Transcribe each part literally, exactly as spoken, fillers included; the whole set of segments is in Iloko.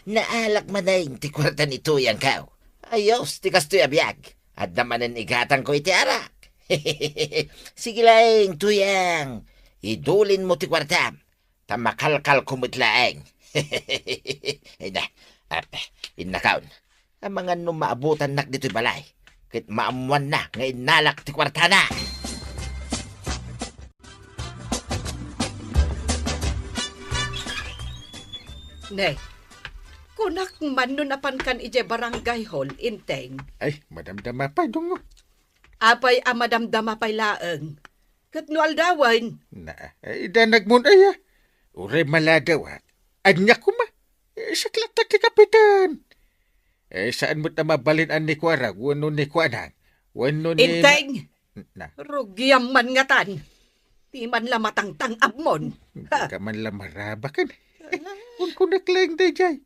Naalak manen ti kuarta ni Tuyangko. Ayos ti kastoy a biag. Adda manen igatangko iti arak. Sige laeng, Tuyang. Idulinmo ti kuartam. Ta makalkalko met laeng. Ay na, ah, innakaon. Amangan no maabutannak ditoy balay. Ket maammoanna nga innalak ti kuartana. Ne, kunak man no napankan idiay barangay hall, Enteng. Ay, madamdama pay, Dong. Apay a madamdama pay laeng? Ket no aldawen? Na, eh, idanagmon aya. Uray maladaw, ha? Ania koma? Eh, siak latta ti kapitan. Eh, saan met a mabalin a ni Kuarag wenno ni Kuanang wenno ni ma- Enteng! Na. Rugiam man ngatan. Di man la matangtang-abmon. Di ka man la marabaken. Kunkunak laeng daydiay.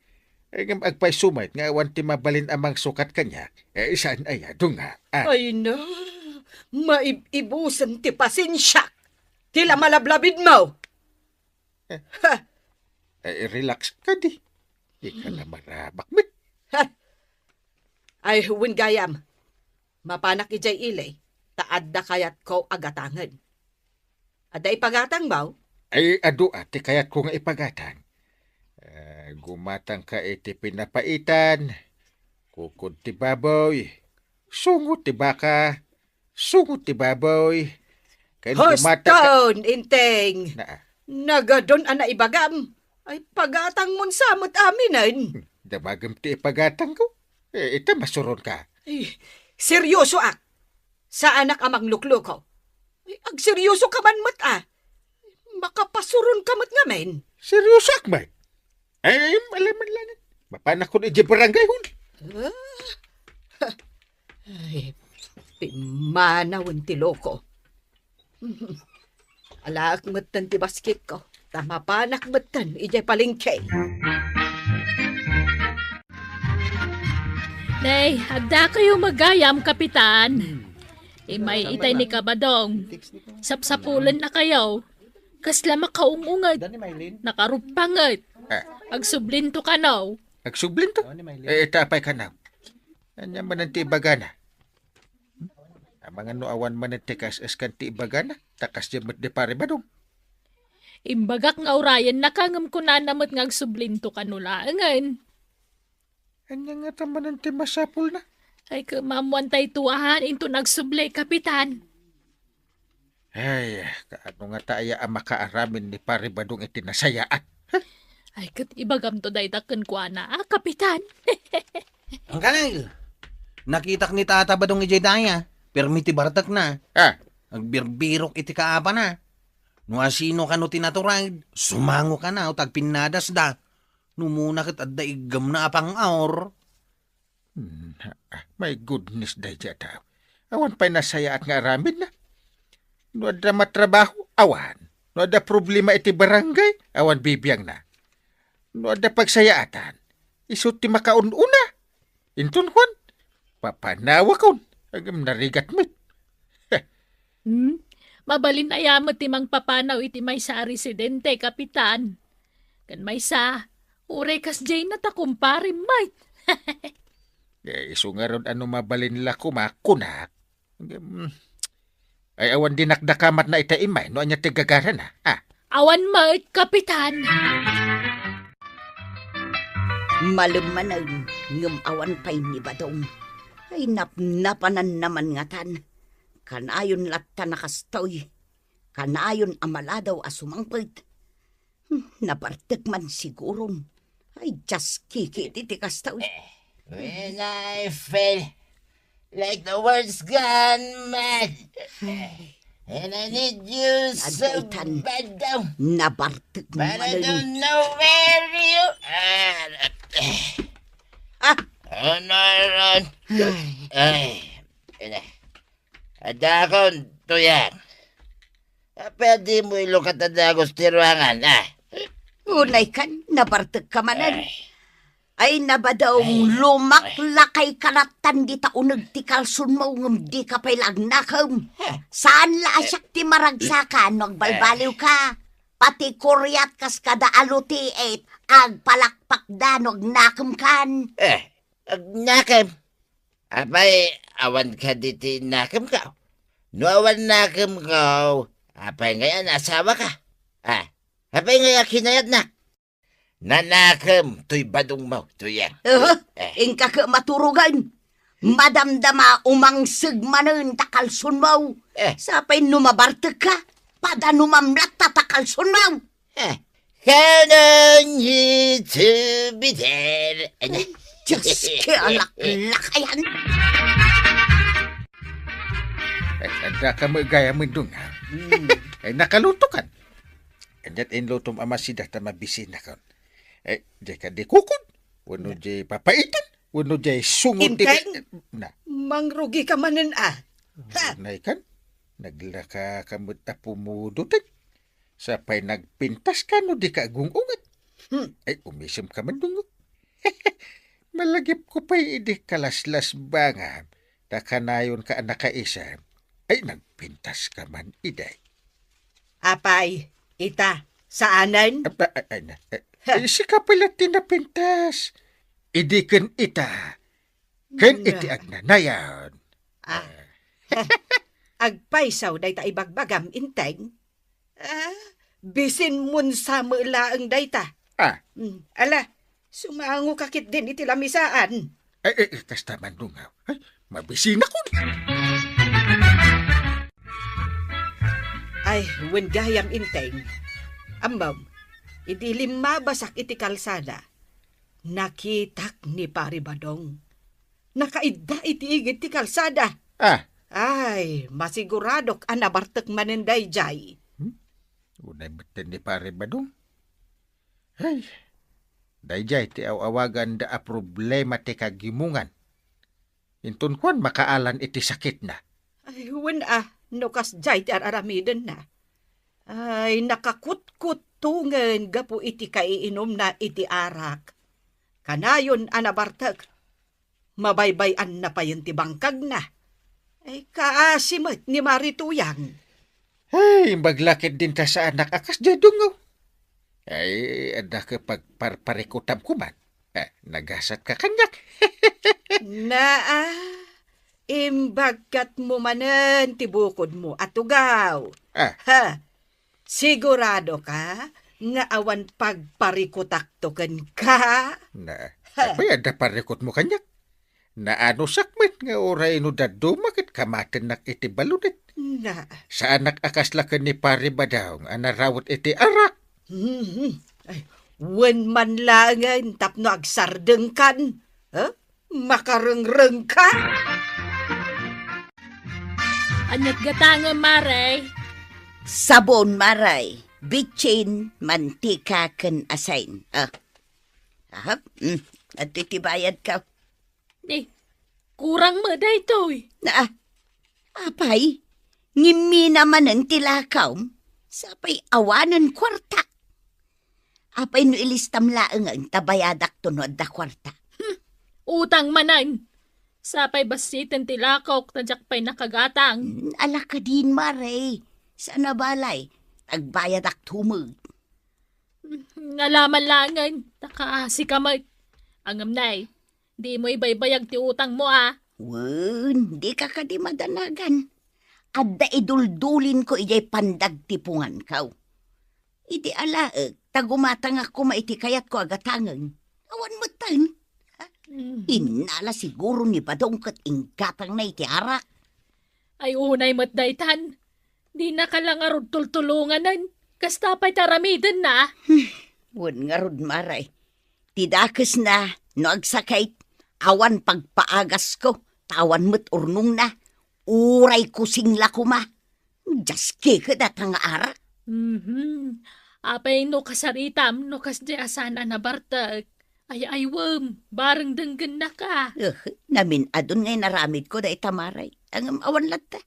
Ay, ngem agpayso met nga awan ti mabalin a mangsukat kaniak. Eh, saan aya, Dong, ha? Ah. Ay na, maib-ibusen ti pasensiak. Ti la malablabidmo. Eh. Ha! Eh, relax kadi. Di ka la marabak met. Ha! Ay, wen gayam. Mapanak idiay ili, ta adda kayatko a gatangen. Adda ipagatangmo? Ay, adu a ti kayatko nga ipagatang. Eh, gumatangka iti pinapaitan, kukod ti baboy, sungo ti baka, sungo ti baboy, ken gumatangka. Huston, Enteng! Na. Nagadun a naibagam. Ay, pagatangmon sa met aminen. Damagem ti ipagatangko. Eh, ita masuronka. Ay, seryosoak. Saanak a manglukloko. Ay, agseryosoka man met, a. Makapasuronka met ngamin. Seryosoak met. Ay, alam man lang. Mapanakon idiay barangay hall. Ah? Ay, pimmanawen ti loko. Alaek metten ti basketko, ta mapanak metten idiay palengke. Nay, addakayo met gayam, Kapitan. Hmm. Immay itay ni Kabadong. Sapsapulennakayo. Kasla makaung-unget. Nakaruppa nget. Ah. Agsublinto kano. Agsublinto? Eh, ita apay kano? Ania manen ti ibagana? Amangan no awan manen ti kas-, kas-, kan ti ibagana, ta kasdiay met di Pare Badong. Imbagak nga urayennaka ngem kunana met nga agsublinto kano laengen. Ania ngata manen ti masapulna? Ay, ket maammoantayto a, inton agsubli, Kapitan. Ay, kaano ngata aya a makaaramin ni Pare Badong iti nasayaat? Ay, ket ibagamto dayta kenkuana, a, Kapitan. Angkanay, nakitak ni Tata Badong idiay daya. Permi ti bartekna. Ah. Agbirbirok iti kaapana. No asino kano ti naturad, sumango kano ta agpinnadasda. No umuna ket adda iggemna a pang-aur. Hmm, ah, my goodness, daydiay a tao. Awan pay nasayaat nga aramidna. No adda matrabaho, awan. No adda problema iti barangay, awan bibiangna. No adda pagsayaatan, isu ti makaun-una. Inton kuan, papanawakon. Agam narigat met. Hmm? Mabalin aya met ti mangpapanaw iti maysa a residente, Kapitan? Ken maysa, uray kasdiay na ta kumpare met. Eh, isu ngarud a no mabalin la koma, kunak. Agam, ay, awan dinakdakamatna ita immay no ania ti gagarana, a? Awan met, Kapitan. Malem manen, ngem awan pay ni Badong. Ay, napnapananna man ngatan. Kanayon latta a kastoy. Kanayon a maladaw a sumangpet. Hmm, nabartek man siguron. Ay, dias kikiti ti kastoy. When I feel like the world's gone mad. And I need you so bad daw. Nabartek man. But I don't know where you are. Ah! Oh, no, no. Ay. Ay, ina. Adakon, Tuyang. Apay a dimo ilukat a dagus ti ruangan, a? Unay kan, nabartek ka manen. Ay. Ay, na Badong, ay, lumaklakay ka lattan dita uneg ti kalsonmo, ngem dika pay la agnakem. Ha? Saan la a siak ti maragsaka no agbalbaliw ka? pati kuriat kas kada a lutiit, agpalakpakda no agnakemkan. Eh, agnakem? Apay, awan kadi ti nakemko? No awan nakemko, apay ngay a naasawaka? Ah, apay ngay a kinayatnak? Nanakem toy badongmo, Tuyang. Eh, Eh. Inka ket maturogen. Madamdama umangseg manen ta kalsonmo. Eh. Sapay no mabartekka, padanumam latta ta kalsonmo. Eh. Kanan ni Jupiter. Ano? Diyos, kaya laklakayan. Eh, adda ka mo gayam, Dong, ha? Hmm. Eh, nakaluto kan? Kaniat inlutom a masida ta mabisinakon. Eh, di ka di kukon? Wenno Na- di papaitan? Wenno di sungot ti Inteng? Na. Mangrugi ka manen, ah. Ha? Nay kan? Naglaka ka met a pumudoten. Sapay nagpintas ka no di ka agung-unget. Hmm. Ay, umisem ka man, Dong. Malagip ko pay idi kalaslas bangam, ta kanayon ka a nakaisem. Ay, nagpintas ka man, iday. Apay, ita, saanen? Apa, ay, ay, na, ay, Ha. Ay, sika pala ti napintas. Idi ken ita, ken Na. iti agnanayon. Ah. Agpayso dayta ibagbagam, Inteng? Ah, bisin munsa met laeng dayta. Ah. Hmm, ala, sumango ka ketdin iti lamisaan. Ay, ay, ay, kasta man, Dong. Ay, mabisinakon. Ay, wen gayam, Inteng. Ammom, idi limmabasak iti kalsada, nakitak ni Pari Badong. Nakaidda iti igid ti kalsada. Ah. Ay, masiguradok a nabartek manen daydiay. Hmm? Unay metten ni Pari Badong. Ay, daydiay ti aw-awaganda a problema ti kagimongan. Inton kuan makaalan iti sakitna. Ay, wen a, no kasdiay ti ar-aramidenna. Ay, nakakutkuttongen gapu iti kaiinumna iti arak. Kanayon a nabartek. Mabaybay-anna payen ti bangkagna. Ay, kaasi met ni Mari Tuyang. Ay, imbag la ketdin ta saanak a kasdiay, Dong. Ay, adda ka pagparparikutam koman. Eh, nagasat ka kaniak. Naa, imbag ket mo manen ti bukodmo a tugaw. Ah. Ha? Sigurado ka nga awan pagparikutakto kenka? Na, Ha? Apay adda parikutmo kaniak? Naanusak met nga uray no dadduma ket kamatennak iti baludet. Na. Saanak a kasla ken ni Pari Badong a narawet iti arak. Mhm. Ay, wen man laengen tapno agsardengkan. Eh? Makarengrengka? Aniat gatangem, Mare? Sabon, Mare. Bitsin, mantika, ken asin. Ah. Aha. Mm. Adtoy ti bayadko. Di, kurang met daytoy. Na, apay, ngimmina manen ti lakawm, sapay awanen kuarta. Apay no ilistam laengen ta bayadakto no adda kuarta? Hmm, utang manen. Sapay bassiten ti lakawk ta diak pay nakagatang. Hmm, ala kadin, Mare. Saan a balay, ta agbayadakto met. Ngalaman laengen, ta kaasika met. Ngem nay, dimo ibaybayag ti utangmo, a? Wen, dika kadi madanagan. Adda iduldulinko idiay pandagtiponganko. Idi alaek, ta gumatangak koma iti kayatko a gatangen. Awan metten. Mhm. Innala siguro ni Badong ket inggatangna iti arak. Ay, unay met daytan. Dinaka la ngarud tultulonganen. Kasta pay ti aramidenna. Hmm, wen ngarud, Mare. Ti dakesna, no agsakit, awan pagpaagasko, ta awan met urnongna. Uray kusing la koma. Diaske ket data nga arak. Mhm. Apay no kasaritam, no kasdiay a saan a nabartek. Ay-aywem, bareng denggennaka. Eh, namin-adun nga inaramidko dayta, Mare. Ngem awan latta.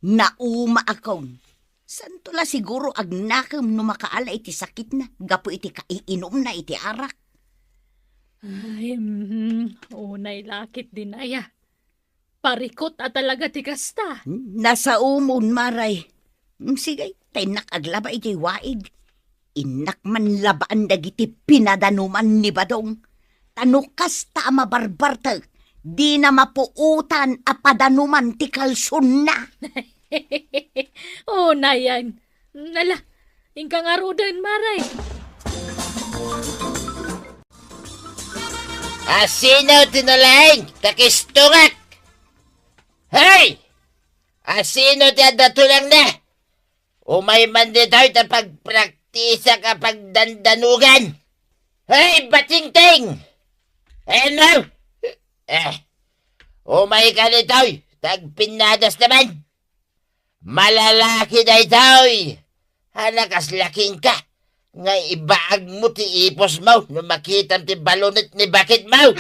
Naumaakon. Santo la siguro agnakem no makaala iti sakitna gapu iti kaiinumna iti arak. Ay, mhm. Unay la ketdin aya. Parikut a talaga ti kasta. Nasaomon, Mare. Mm, sige, ta innak aglaba idiay waig. Innak man labaen dagiti pinadanuman ni Badong, ta no kasta a mabarbartek, dina mapuotan a padanuman ti kalsonna. O, nayan. Nala, inka ngaruden, Maray. Asino ti nalaing ta kistungak? Hey! Asino ti adda tulangna? Umay man ditoy ta pagpraktisak a pagdandanugan. Hey, Batingting! Ano? Eh, umay ka ditoy ta agpinnadas naman. Malalaki daytoy! Hala, kas laking ka nga ibaagmo ti ipusmo no makitam ti balunit ni baketmo!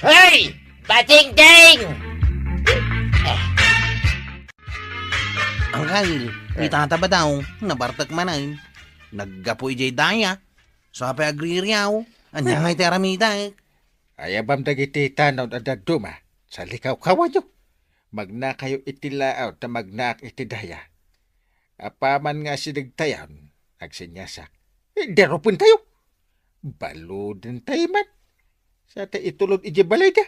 Hoy! Batingting! Angkel, ni Tata Badong, nabartek manen. Naggapu idiay daya. Sa pay agririaw, ania ngay ti aramidek? Ayabam dagiti tanaw a dadduma, salikawkawanyo. Magnakayo iti laaw ta magnaak iti daya. Apaman nga asidegtayon, agsinyasak. Eh, darupentayo. Baludentayo man. Sa ta itulod iti balayda.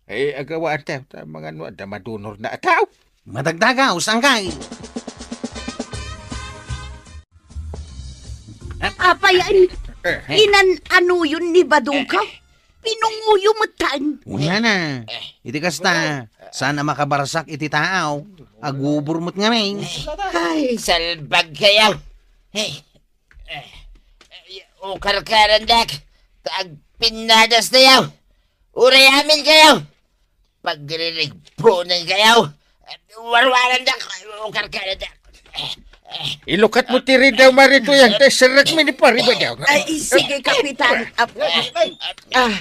Eh, agawaantayo ta mangano adda madunorna a tao. Madagdagaw, sangkay. Apay, ay, Eh. Inan-anuyon ni Badungka? Pinunguyo metten. Una na. Iti kasta, saan a makabarsak iti taaw, agubor met ngamin. Ay. Salbag kayo. Hey. Eh, eh, ukarkarandak, ta agpinnadas tayo. Uray amin kayo. Pagririgpunan kayo. Warwarandak, ukarkarandak. Ilukat mo ti ridaw, Maritoyan, ta serrek mi ni Pari Badong. Ay, sige, Kapitan. Ap-, ah.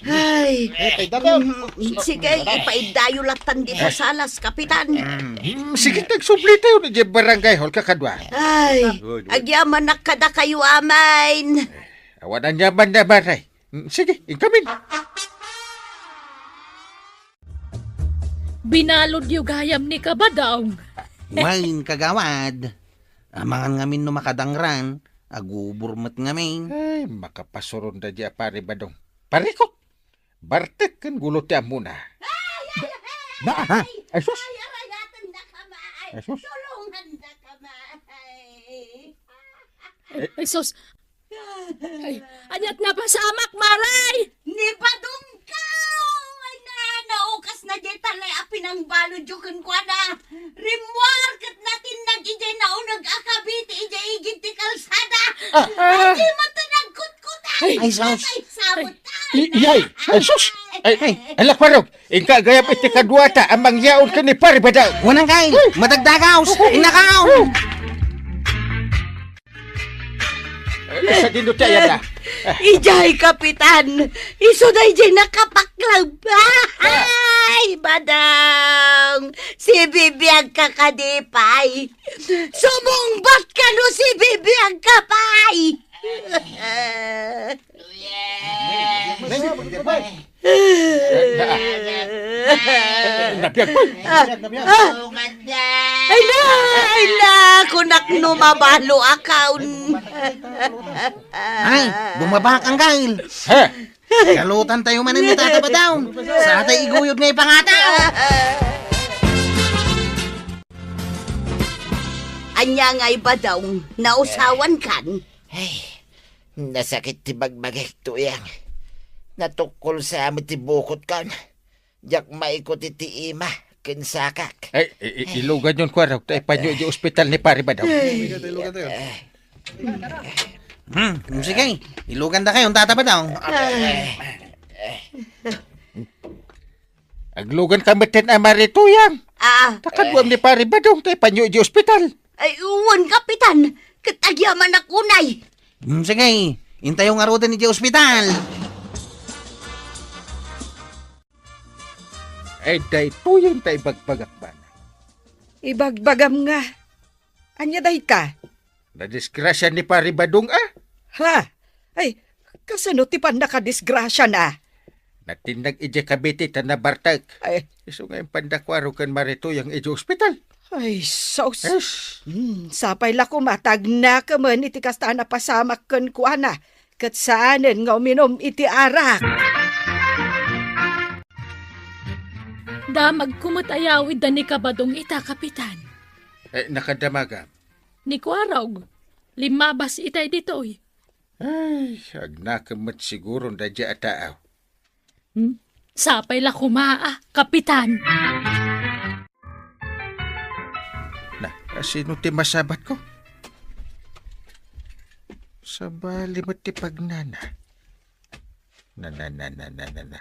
Ay, mm, sige, ipaidayo latan dita salas, Kapitan. Mm, sige, tagsubli tayo ni barangay hall kakadua. Ay, agyamanak kadakayo, amin. Awan aniaman na, Maray. Mm, sige, inkamin. Binalodyo gayam ni Kabadong. Wen, kagawad. Amangan ngamin no makadangran, agubor met ngamin. Ay, makapasuron da di a Pari Badong. Parikot! Bartek ken gulo ti ammona. Ay, ay, ay, Na, ha? Ay, sus! Ay, arayaten da kama, ay, Ay, sus! Tulungan da kama, ay. Ay, sus! Ay, aniat napasamak, Maray! Ni Badungkaw! Ay, na, naukas na jay talay a pinangbalodyo kenkuana. Rimmuar ket natinnag idiay nauneg a kabiti idiay igid ti kalsada. Ah, ah. Ay, di man to nagkutkutay. Ay, Ay, sus. Ay, sabot tayo. Ay, ay, ay, sus. Ay, ay, ala, Kwarog. Inka gayam iti kaduata a mangyaon ken ni Pari Badong. Wanang kay, madagdagaw, innakaw. Ay, sa dindo ti ayan na. Idiay, Kapitan. Isu daydiay nakapaklab. Ay, Badong. Sibibiag ka kadi pay. Sumungbat ka no sibibiag ka pay. Nabiag ko. Ah, ah. Ay na, ay na, kunak no mabalo akon. Ay, bumaba kang gail. Ha? Kalutan tayo man ni Tata Badong. Sa atay iguyod nga ipangataw. Anya nga Badong, nausawan kan? Ay, nasakit ti bagbagik, Tuyang. Natukkol sa amin ti bukot kan. Diak maikot iti ima ken sakak. Ay, i-, i-, ilugan yon, Kwarog, ta ipanyo iti ospital ni Pari Badong. Ay. Ilugan tayo, ilugan tayo. Hmm, sige. Ilugan da kayo, Tata Badong. Ay. Aglugan ka metten a Marituyang. Ah. Takaduam ni Pari Badong, ta ipanyo iti ospital. Ay, wen, Kapitan. Ket agyamanak unay. Hmm, sige. Intayo ngaruden iti ospital. Ay, daytoyen ta ibagbagak man. Ibagbagam nga. Ania dayta? Nadisgrasya ni Pari Badong, a? Ha? Ay, kasano ti pannakadisgrasya na? Natinnag idiay Cavite ta nabartek. Ay. Isu nga impanda Kwarog ken Marituyang idiay ospital. Ay, sus! Ish! Hmm, sapay la koma ta agnakemen iti kasta a napasamak kenkuana, ket saanen nga uminum iti arak. Damagko met a yawidda ni Kabadong ita, Kapitan. Eh, nakadamagam? Ni Kuarog, limmabas itay ditoy. Ay, agnakem met siguron daydiay a tao. Hmm? Sapay la koma, a, Kapitan. Na, sino ti masabatko? Sabali met ti pagnana. Na, na, na, na, na, na, na.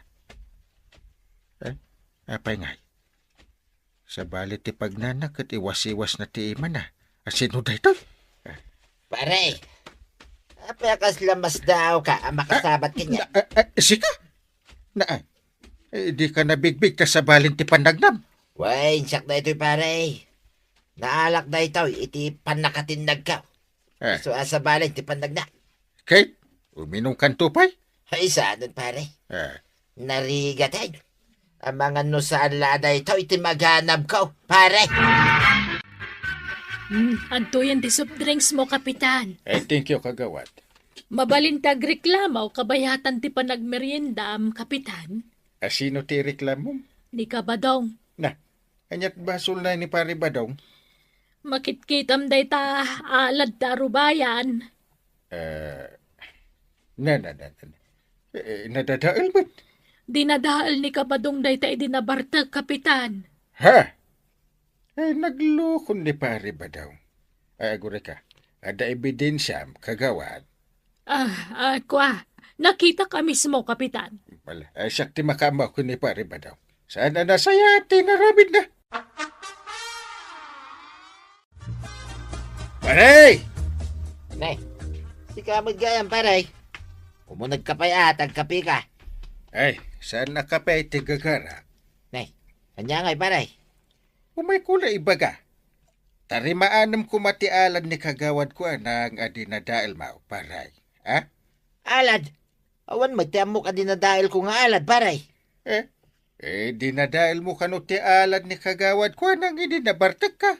Eh, apay ngay? Sabali ti pagnana ket iwasiwasna ti imana. A, sino daytoy? Pare, apay a kasla masdaawka a makasabat kaniak? Na, eh, eh, sika? Na, eh, eh, dika nabigbig ta sabalin ti pannagnam. Wen, siak daytoy, pare. Naalak daytoy iti pannakatinnagko. Eh. Isu a sabalin ti pannagna. Ket, uminumkanto pay? Ay, saanen, pare. Eh. Narigat, ay. Amangan no saan la daytoy ti maganabko, pare. Hmm, adtoyen ti soft drinks mo, Kapitan. Eh, thank you, Kagawad. Mabalin ti agreklamo, kabayatan ti panagmeriendam, Kapitan. A, sino ti ireklamom? Ni Kabadong. Na, ania't basolna ni Pare Badong? Makitkitam dayta alad ti arubayan. Eh, na, na, na, na. Eh, nadadael met. Dinadael ni Kabadong dayta idi nabartek, Kapitan. Ha? Eh, naglukon ni Pare Badong. Ay, agurayka. Adda ebidensiam, Kagawad. Ah, ah, kua. Nakitak a mismo, Kapitan. Wala. Ay, siak ti makaammo ken ni Pare Badong. Saan a nasayaat ti inaramidna? Pare! Ne, sika met gayam, pare. Umunegka pay a, ta agkapeka. Ay, saan a kape ti gagara? Ne, ania ngay, pare? Umayko la ibaga. Tarimaanem koma ti alad ni Kagawad Kuanang a dinadaelmo, pare. Ha? Alad? Awan met ti ammok a dinadaelko nga alad, pare. Eh? Eh, dinadaelmo kano ti alad ni Kagawad Kuanang idi nabartekka?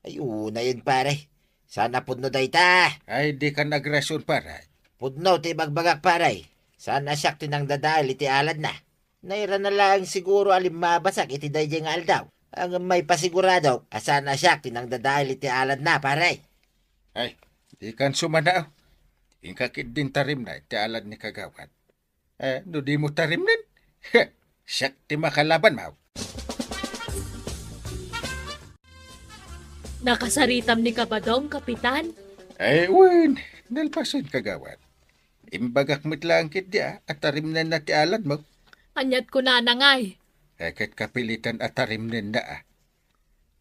Ay, unayen, pare. Saan a pudno dayta. Ay, dikan agrason, pare. Pudno ti ibagbagak, pare. Saan a siak ti nangdadael iti aladna. Nairana laeng siguro a limmabasak iti daydiay nga aldaw. Ngem maipasiguradok a saan a siak ti nangdadael iti aladna, pare. Ay, dikan sumanao. Inka ketdin tarimna iti alad ni Kagawad. Eh, no dimo tarimnen, siak ti makalabanmo. Nakasaritam ni Kabadong, Kapitan? Ay, wen, nalpasen, Kagawad. Imbagak met laeng ketdi a, a tarimnenna ti aladmo. Ania't kunana ngay? Eh, ket kapilitan a tarimnenna a.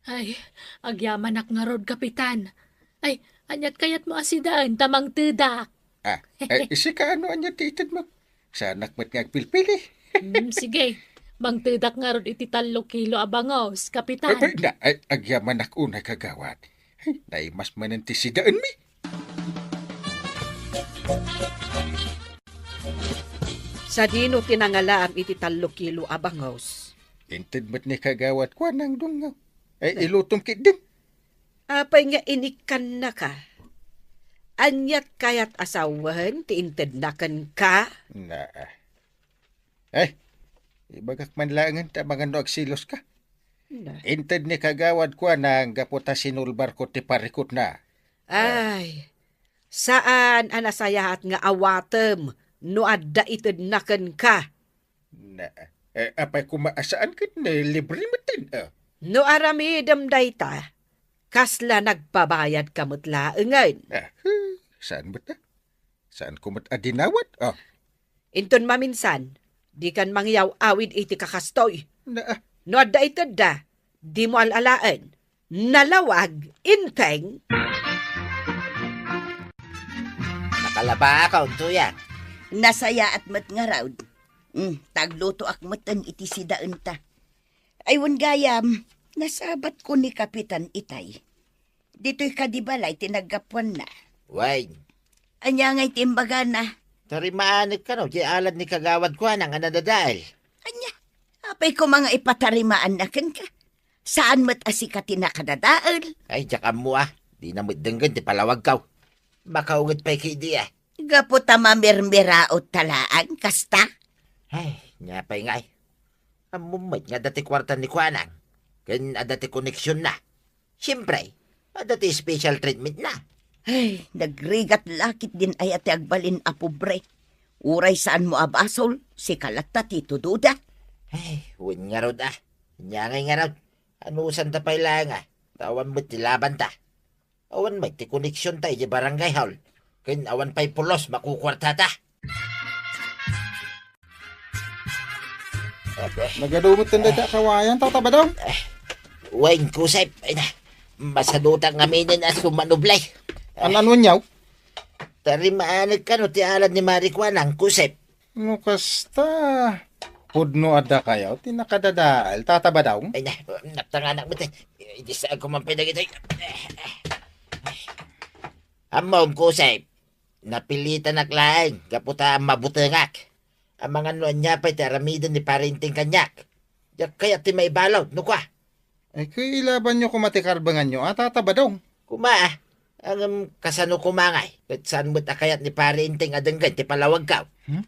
Ay, agyamanak ngarud, Kapitan. Ay, ania't kayatmo a sidaen ta mangtedak? Ah, ay, sika, ano ania't ti itedmo? Saanak met nga agpilpili. Hmm, sige. Mangtedak ngarud iti tallo kilo a bangus, Kapitan. Ay, ay, na, ay, agyamanak unay, Kagawad. Ay, naimas manen ti sidaenmi. Sadino ti nangalaam iti tallo kilo a bangus? Inted met ni Kagawad Kuanang dungngaw. Ay, ilutom ketdin. Apay nga inikkannaka? Ania't kayat a sawen ti intedna kenka? Na. Ay, ibagak man laengen ta amangan no agseloska. Na. Inted ni Kagawad Kuanang gapu ta sinulbarko ti parikutna. Ay, saan a nasayaat nga awatem no adda itedna kenka. Na, eh, apay koma a saan ket ne libre metten, ah. No aramidem dayta, kasla nagpabayadka met laengen. Ah, huh, saan met, ah? Saanko met a dinawat, ah. Inton maminsan, dikan mangyaw-awid iti kakastoy. Na, ah. No adda itedda, dimo al-alaen. Nalawag, inteng. Nakalabaak, Untuyan. Nasayaat met ngarud. Mm, taglutoak metten iti sidaenta. Ay, wen gayam, nasabatko ni Kapitan itay. Ditoy kadi balay ti naggapuanna. Wen. Ania ngay ti imbagana? Tarimaanek kano ti alad ni Kagawad Kuanang a nadadael. Ania? Apay koma nga ipatarimaanna kenka? Saan met a sika ti nakadadael? Ay, diak ammo a. Dina met denggen ti palawagkaw. Makaunget pay kadi a. Gapu ta mamirmiraot ta laeng, kasta? Ay, nia pay ngay. Ammom met nga adda ti kuarta ni Kuanang, ken adda ti koneksionna. Siempre, adda ti special treatmentna. Ay, nagrigat la ketdin aya ti agbalin a pobre. Uray saanmo a basol, sika latta ti itudoda. Ay, wen ngarud a. Ania ngay ngarud? Anusanta pay laeng a, ta awan met ti labanta. Awan met ti koneksionta idiay barangay hall. Ken awan pay pulos makukuartata. Nagadu met dayta a kawayan, Tata Badong? Wen, Kusep, ay na, masadutak ngamin a sumanublay. An-, ano niyaw? Tarimaanek kano ti alad ni Mari Kuanang, Kusep? No kasta, pudno a dakayo ti nakadadael, Tata Badong? Ay na, naptanganak met. Idi saanko man pay dagitoy. Ammom, Kusep, napilitanak laeng gapu ta mabutengak. Amangan no ania pay ti aramiden ni Pare Enteng kaniak. Diak kayat ti maibalud, no kua? Ay, ket ilabanyo koma ti karbenganyo a, Tata Badong. Koma a, ngem kasano koma ngay? Ket saan met a kayat ni Pare Enteng a denggen ti palawagkaw? Hmm?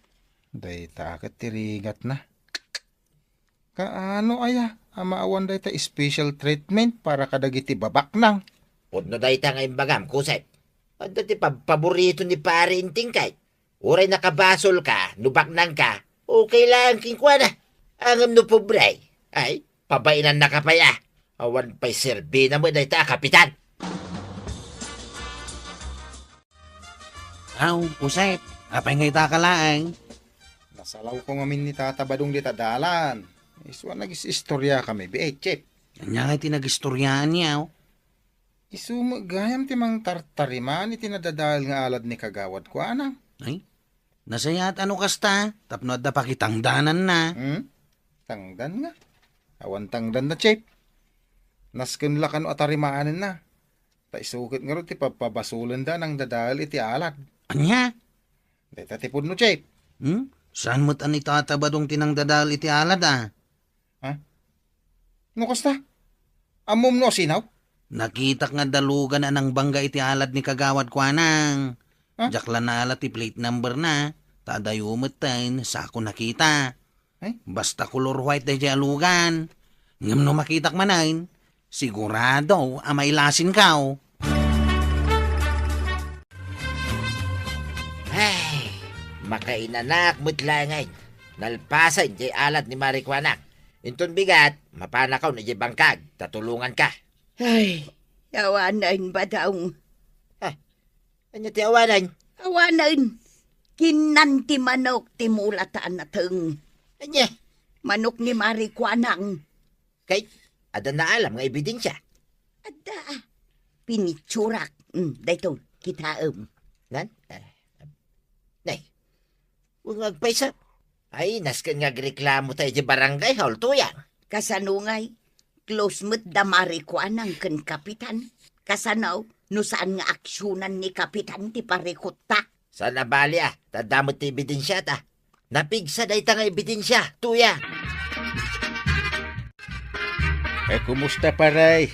Dayta ket ti rigatna. Kaano aya a maawan dayta special treatment para kadagiti babaknang? Pudno dayta nga imbagam, Kusep. Adda ti pabpaborito ni Pare Enteng kay. Uray nakabasolka, no baknangka, okay laeng kenkuana. Ngem no pobre, ay, pabainannaka pay a. Awan pay serbina met dayta a kapitan. Aw, Kusep, apay nga ita ka laeng? Nasalawko ngamin ni Tata Badong dita dalan. Isu a nagis-istoriakami, biit, Chip. Ania ngay ti nagistoriaanyo? Isu met gayam ti mangtartarimaan iti nadadael nga alad ni Kagawad Kuanang. Ay, nasayaat a no kasta, tapno adda pakitangdananna. Hmm? Tangdan nga? Awan tangdanna, Chip. Nasken la kano a tarimaanenna. Ta isu ket ngarud ti pabpabasolenda a nangdadael iti alad. Ania? Dayta ti pudno, Chip. Hmm? Saan met a ni Tata Badong ti nangdadael iti alad a? Ha? No kasta? Ammom no asino? Nakitak nga adda lugan a nangbangga iti alad ni Kagawad Kuanang. Ha? Diak la naala ti plate number na, ta adayo metten, sako nakita. Ay? Basta color white daydiay a lugan. Ngem no makitak manen, sigurado a mailasinkaw. Ay, makainanak met laengen. Nalpasen diay alad ni Mari Kuanang. Inton bigat, mapanakaw idiay bangkag, ta tulonganka. Ay, awanen, Badong. Ah, ania ti awanen? Awanen. Kinnan ti manok ti mulata a nateng. Ania? Manok ni Mari Kuanang. Kay, adda naalam nga ebidensia? Adda. Pinitsurak. Mm, daytoy, kitaem. Nan? Ah, nay. Wen nga agpaysa. Ay, nasken nga agreklamo ta idiay barangay hall, Tuyang. Kasano ngay? Close met da Mari Kuanang ken Kapitan. Kasano no saan nga aksionan ni Kapitan ti parikutta? Saan a bali a, ta adda met ti ebidensiata. Napigsa dayta nga ebidensia, Tuyang. Eh, kumusta, pare?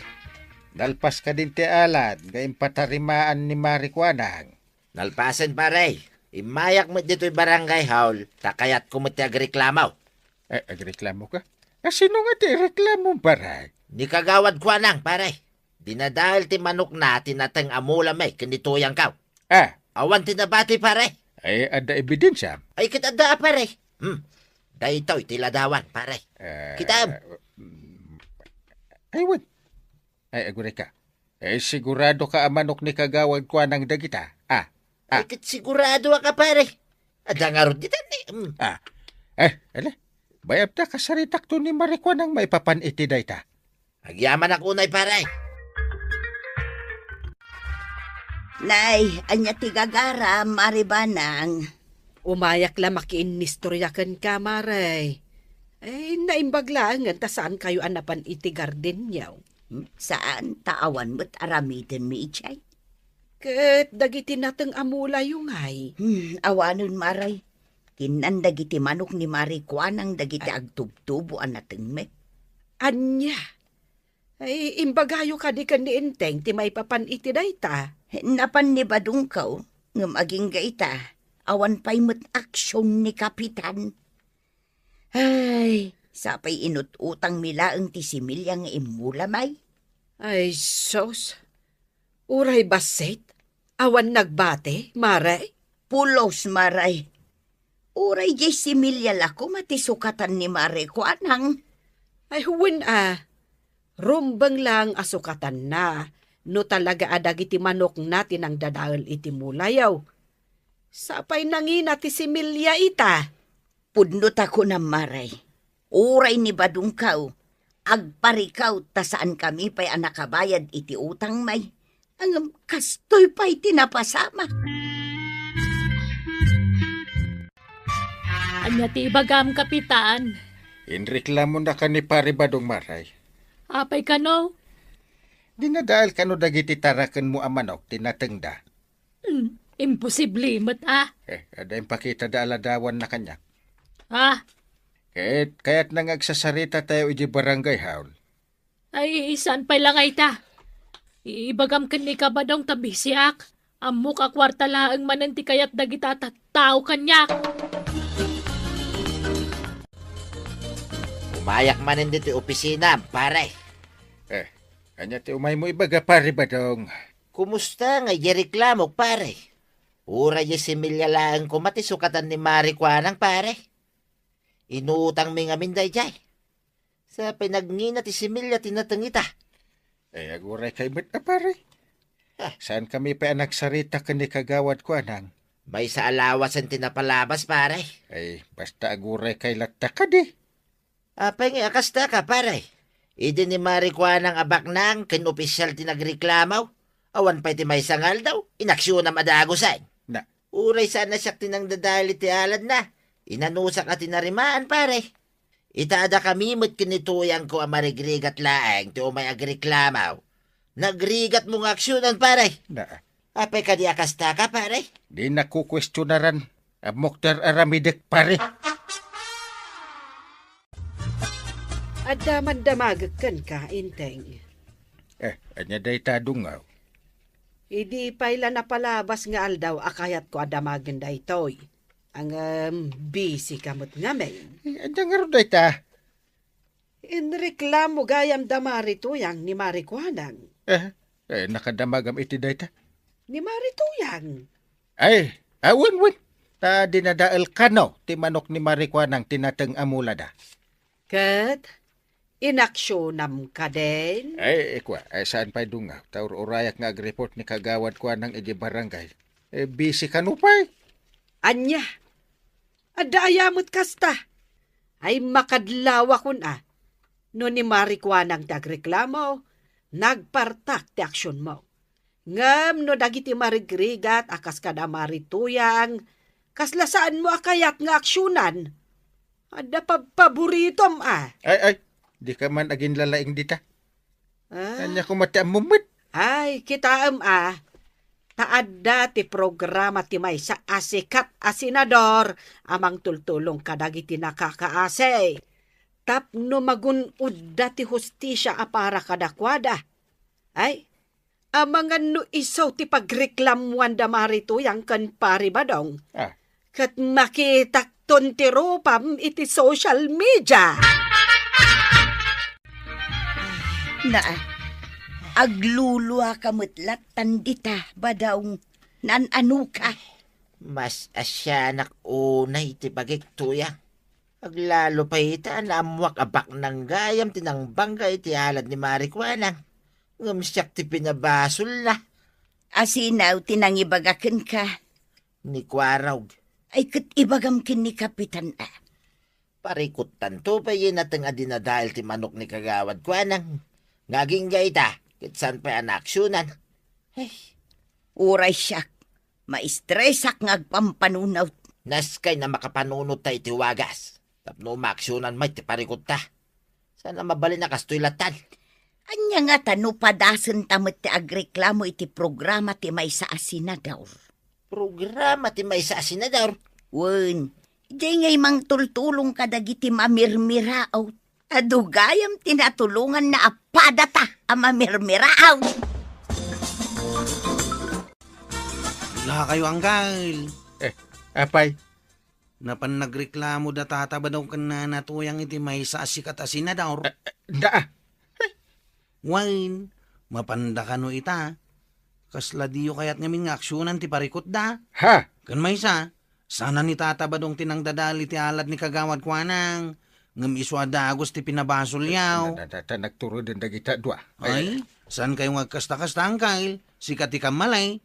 Nalpas kadin ti alad nga impatarimaan ni Mari Kuanang? Nalpasen, pare. Immayak met ditoy barangay hall, ta kayatko met ti agreklamo. Eh, agreklamoka? Kasino nga ti ireklamo, pare? Ni Kagawad Kuanang, pare. Dinadael ti manokna ti nateng a mula met ken ni Tuyangko. Ah. Awan ti nabati, pare. Ay, adda ebidensia? Ay, ket adda a, pare. Hmm. Daytoy ti ladawan, pare. Ah, kitaem. Mm, ay, wen. Ay, agurayka. Eh, siguradoka a manok ni Kagawad Kuanang dagita? Ah, ah. Ay, ket siguradoak a, pare. Adda ngarud ditan, eh. Mm. Ah. Eh, ala. Bayabta, kasaritakto ni Mari Kuanang maipapan iti dayta. Agyamanak unay, pare. Nay, ania ti gagaram, Mari Banang? Umayak la makiinnistoria kenka, Mare. Ay, naimbag laengen ta saankayo a napan iti gardenyo. Hmm, saan, ta awan met aramidenmi idiay. Ket dagiti nateng a mulayo ngay? Hmm, awanen, Mare. Kinnan dagiti manok ni Mari Kuanang dagiti agtubtubo a natengmi. Ania? Ay, imbagayo kadi ken ni Enteng ti maipapan iti dayta? Napan ni Badongko, ngem agingga ita, awan pay met aksion ni Kapitan. Ay, sapay inut-utangmi laeng ti similya nga immula, may. Ay, sus. Uray bassit, awan nagbati, Mare? Pulos, Mare. Uray diay similya la koma ti sukatan ni Mare Kuanang. Ay, wen a. Rumbeng laeng a sukatanna no talaga a dagiti manokna ti nangdadael iti mulayo. Sapay nangina ti similya ita. Pudno ta kunam, Mare. Uray ni Badongko, agparikaw ta saankami pay a nakabayad iti utangmi. Ngem kastoy pay ti napasama. Ania ti ibagam, Kapitan? Inreklamonaka ni Pare Badong, Mare. Apay kano? Dinadael kano dagiti tarakenmo a manok ti natengda? Hmm, imposible met a. Eh, adda impakitada a ladawanna kaniak. Ah. Ket kayatna nga agsasaritatayo idiay barangay hall. Ay, saan pay la nga ita? Ibagam ken ni Kabadong ta bisiak. Ammok a kuarta laeng manen ti kayat dagita tattao kaniak. Umayak manen ditoy opisina, pare. Eh, ania ti umaymo ibaga, Pare Badong? Kumusta nga idiay reklamok, pare? Uray diay similya laeng koma ti sukatan ni Mare Kuanang, pare. Inutangmi ngamin daydiay. Sapay nangina ti similya ti nateng ita. Eh, aguray kay met a, pare. Ah. Saankami pay a nagsarita ken ni Kagawad Kuanang? Maysa a lawasen ti napalabas, pare. Ay, basta aguray kay latta kadi. Apay nga a kasta ka, pare? Idi ni Mare Kuanang a baknang ken opisial ti nagreklamo, awan pay ti maysa nga aldaw, inaksionam a dagusen. Na. Uray saan a siak ti nangdadael iti aladna, inanusak a tinarimaan, pare. Ita a dakami met ken ni Tuyangko a marigrigat laeng ti umay agreklamo. Nagrigatmo nga aksionan, pare. Na. Apay kadi a kasta ka, pare? Di nakukuestionaran. Ammok ti ar-aramidek, pare. Adda mandamagek kenka, Enteng. Eh, ania dayta, Dungaw? Idi pay la napalabas nga aldaw a kayatko a damagen daytoy. Ngem, busy ka met ngamin. Eh, ania ngarud dayta? Inreklamo gayam da Mari Tuyang ni Mari Kuanang. Eh, eh, nakadamagam iti dayta? Ni Mari Tuyang. Ay, ah, wen, wen. Ta dinadael kano ti manok ni Mari Kuanang ti nateng a mulada. Ket inaksionam kadin? Ay, ikua, ay, saan pay Dungaw? Ta ur-urayak nga agreport ni Kagawad Kuanang iti barangay. Eh, busy kano pay? Ania? Adda aya met kasta? Ay, makadlawakon a. No ni Mari Kuanang ti agreklamo, nagpartak ti aksionmo. Ngem no dagiti marigrigat a kas kada Mari Tuyang, kasla saanmo a kayat nga aksionan? Adda pabpaboritom a. Ay, ay, di ka man aginlalaing dita. Ah. Ania koma ti ammom met? Ay, kitaem a, ta adda ti programa ti maysa a sikat a senador a mangtultulong kadagiti nakakaasi tapno magun-odda ti hustisia a para kadakuada. Ay, amangan no isu ti pagreklamuan da Mari Tuyang ken Pari Badong. Ah. Ket makitakton ti rupam iti social media. Na, agluluaka met lattan dita, Badong. Nan-ano ka? Mas asianak unay ti bagik, Tuyang. Aglalo pay ita a naammoak a baknang gayam ti nangbangga iti alad ni Mari Kuanang. Ngem siak ti pinabasolna. Asinaw ti nangibaga kenka? Ni Kuarog. Ay, ket ibagam ken ni Kapitan a. Parikuttanto pay nateng a dinadael ti manok ni Kagawad Kuanang. Nga agingga ita, ket saan pay a naaksionan. Ay. Uray siak, maistresak nga agpampanunot. Naskay na makapanunot ta iti wagas, tapno maaksionan met ti parikutta. Saan a mabalin a kastoy lattan. Ania ngata no padasenta met ti agreklamo iti programa ti maysa a senador? Programa ti maysa a senador? Wen, diay ngay mangtultulong kadagiti mamirmiraot. Adu gayam ti natulonganna a padata a mamirmiraaw. Lakayo, Anggal. Eh, apay? Napan nagreklamo da Tata Badong ken Nana Tuyang iti maysa a sikat a senador. Eh, eh, da, ah. Wen, mapanda kano ita. Kasla diyo kayat ngamin nga aksionan ti parikutda. Ha? Ken maysa, saan a ni Tata Badong ti nangdadael iti alad ni Kagawad Kuanang, ngem isu a dagus ti pinabasolyo. Na, na, na, na, nagturuden dagita dua. Ay, saan kayo nga agkasta-kasta, Angkel? Sika ti kammalay.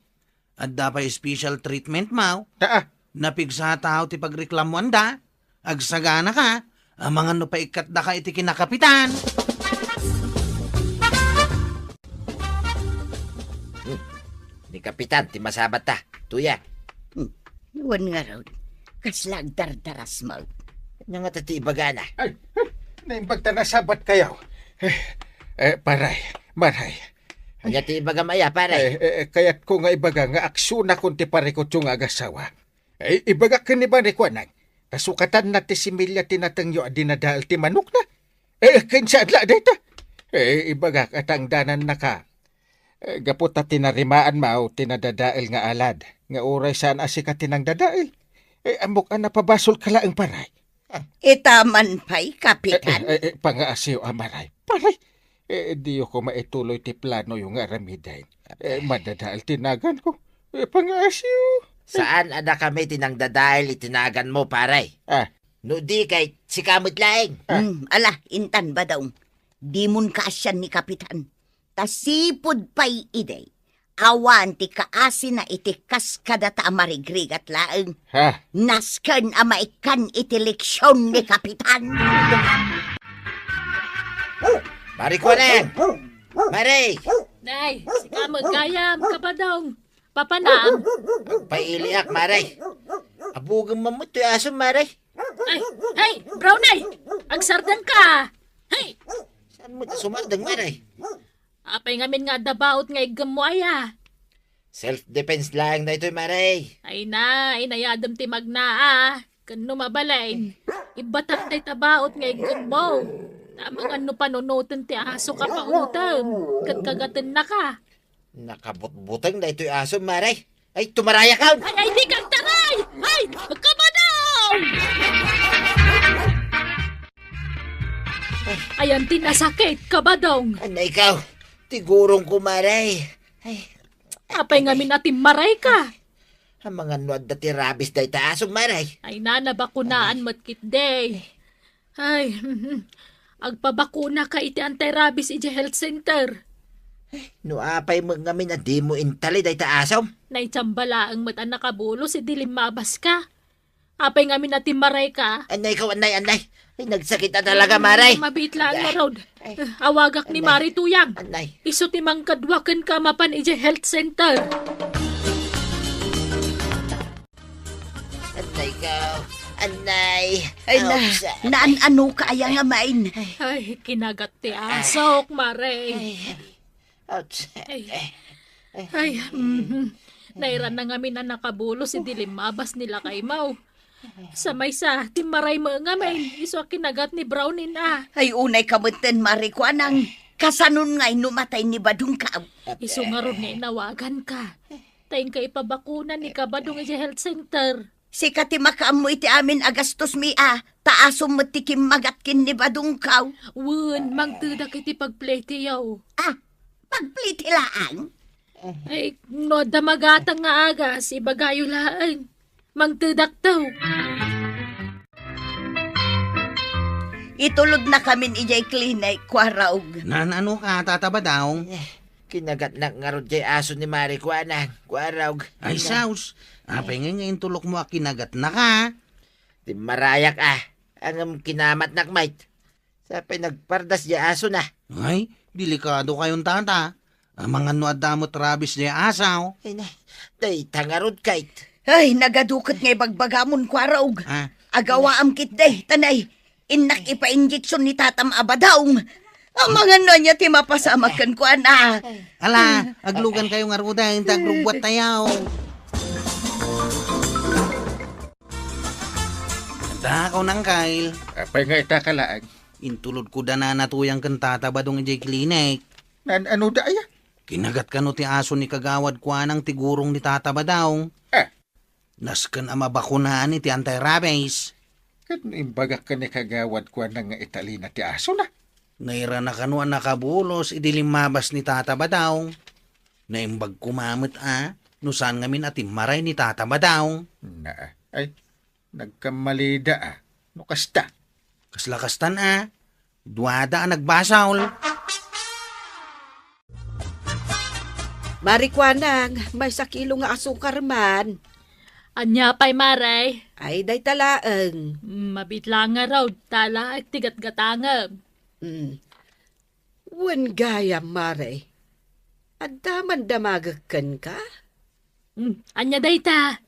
Adda pay special treatment, maw? Ta, ah. Napigsa a tao ti pagreklamuanda. Agsagana ka, amangan no paikkatda ka iti kinakapitan. Hmm. Ni Kapitan, ti masabat ta. Tuya. Hmm. Wen ngarud, kasla agdardaras mo. Anya nga ti ibagana? Ay, ay, naimbag ta nasabat kayo. Eh, eh, paray, maray. Anya ti ibagam aya, pare? Eh, eh, eh, kayat ko nga ibaga nga aksionakon ti parikutyo nga agasawa. Eh, ibagak ken ni Pare Kuanang, kasukatanna ti similya ti natengyo a dinadael ti manokna. Eh, ken saan la dayta? Eh, ibagak a tangdanannaka. Eh, gapu ta tinarimaan maw ti nadadael nga alad, nga uray saan a sika ti nangdadael. Eh, ammok a napabasolka laeng, paray. Ita man pay, Kapitan? Eh, eh, eh, pangaasiw, amaray. Paray, eh, diyo ko maituloy ti planoyo nga aramiden. Eh, madadael ti naganko. Eh, pangaasiw. Saan a dakami ti nangdadael iti naganmo, paray? Ah. No di kay, sika met laeng. Ah. Hmm, ala, intan, Badong. Dimon kaasian ni Kapitan. Ta sipud pay idi, awan ti kaasina iti kas kadata a marigrigat laeng. Ha? Nasken a maikkan iti leksion ni Kapitan. Pare Kuanang! Mare! Nay, sika met gayam, Kabadong. Papanam. Agpailiak, Mare. Abugem man met toy asom, Mare. Ay, ay, Brownie! Agsardeng ka! Ay! Saan mo ti sumardeng, Mare? Apay ngamin nga adda baot nga iggemmo aya? Self-defense laeng daytoy, Mare. Ay na, inayadem ti magnaa. Ken no mabalin, ibbatak dayta baot nga iggemmo. Amangan no panunoten ti aso ka pautem, ket kagatennaka. Nakabutbuteng daytoy aso, Mare. Ay, tumarayak, aw! Ay, ay, di kagtaray! Ay, Kabadong! Ayan ti nasakit, Kabadong. Anay kaw, ti gurong ko, Mare. Ay. Apay ngamin a timmaray ka? Amangan no adda ti rabies dayta aso, Mare. Ay, nana, bakunaan met ketdi. Ay, agpabakuna ka iti anti-rabies idiay health center. No apay met ngamin a dimo intali dayta asom? Naitsamba laeng met a nakabulos idi limmabas ka. Apay ngamin a timmaray ka? Anay kaw, anay, anay. Ay, nagsakit a talaga, Mare. Mabiit laeng ngarud. Ay. Awagak ni Mare Tuyang. Anay. Isu ti mangkadua kenka mapan idiay health center. Anay ko. Anay. Ay, na, naan-ano ka aya nga main? Ay, kinagat ti asok, Mare. Ay. Ouch. Ay. Ay, mhm. Nairan na ngamin a nakabulos idi limmabas ni lakay mo. Sa maysa, timmaray mo ngamin, isu a kinagat ni Brownie a. Ay, unay ka metten, Mare Kuanang. Kasanon ngay no matay ni Badong ka? Isu ngarud nga inawagan ka. Ta inka ipabakuna ni Kabadong idiay health center. Sika ti makaammo iti amin a gastos mi a, ta asom met ti kimmagat ken ni Badongkaw. Wen, mangtedak iti pagpletiyo. Ah, pagpleti laang? Ay, no adda magatang nga agas, ibagayo laeng. Mangtedakto. Itulodnakamin idiay klinik, Kuaraog. Naan-ano ka, Tata Badong? Eh, kinagatnak ngarud diay aso ni Mare Kuanang, Kuaraog. Ay, sus. Apay ngay nga intulokmo a kinagatnaka? Timmarayak a, ngem kinamatnak met. Sapay nagpardas diay asona. Ay, delikado kayon, Tata. Amangan no adda met rabies diay aso. Ay na, dayta ngarud, Kate. Ay, nagadu ket nga ibagbagamon, Kuaraog. Ah. Agawaam ketdi, ta nay, innak ipainjeksion ni Tatam a Badong. Amangan no ania ti mapasamak kenkuana. Ala, aglugan kayo ngaruden, ta agrugbuattayo. Dako nang kail. Apay nga ita ka laeng? Intulodko da Nana Tuyang ken Tata Badong idiay klinik. Naan-ano da aya? Kinagat kano ti aso ni Kagawad Kuanang ti gurong ni Tata Badong. Eh. Nasken a mabakunaan iti anti-rabies. Ket no imbagak ken ni Kagawad Kuanang nga italina ti asona? Nairana kano a nakabulos idi limmabas ni Tata Badong. Naimbag koma met a no saan ngamin a timmaray ni Tata Badong. Na, ay, nagkammalida a. No kasta. Kasla kastan a. Duada a nagbasol. Mari Kuanang, maysa kilo nga asukar man. Ania pay, Mare? Ay, dayta laeng. Mm, mabitla nga raw, tala, agtigatgatangem. Mm. Wen gayam, Mare. Adda man damagek kenka? Mm, ania dayta?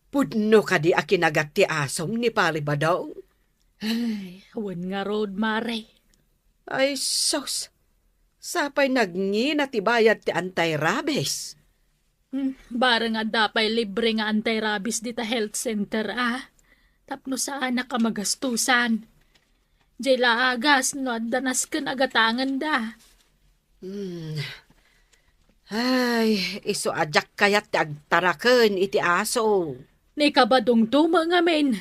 Pudno kadi a kinagat ti asom ni Pari Badong? Ay, wen ngarud, Mare. Ay, sus! Sapay nagngina ti bayad ti anti-rabies. Hmm, bareng adda pay libre nga anti-rabies dita health center, a. Tapno saanak a magastusan. Diay la agas no adda nasken a gatangenda. Hmm. Ay, isu a diak kayat ti agtaraken iti aso. Ni Kabadongto met ngamin.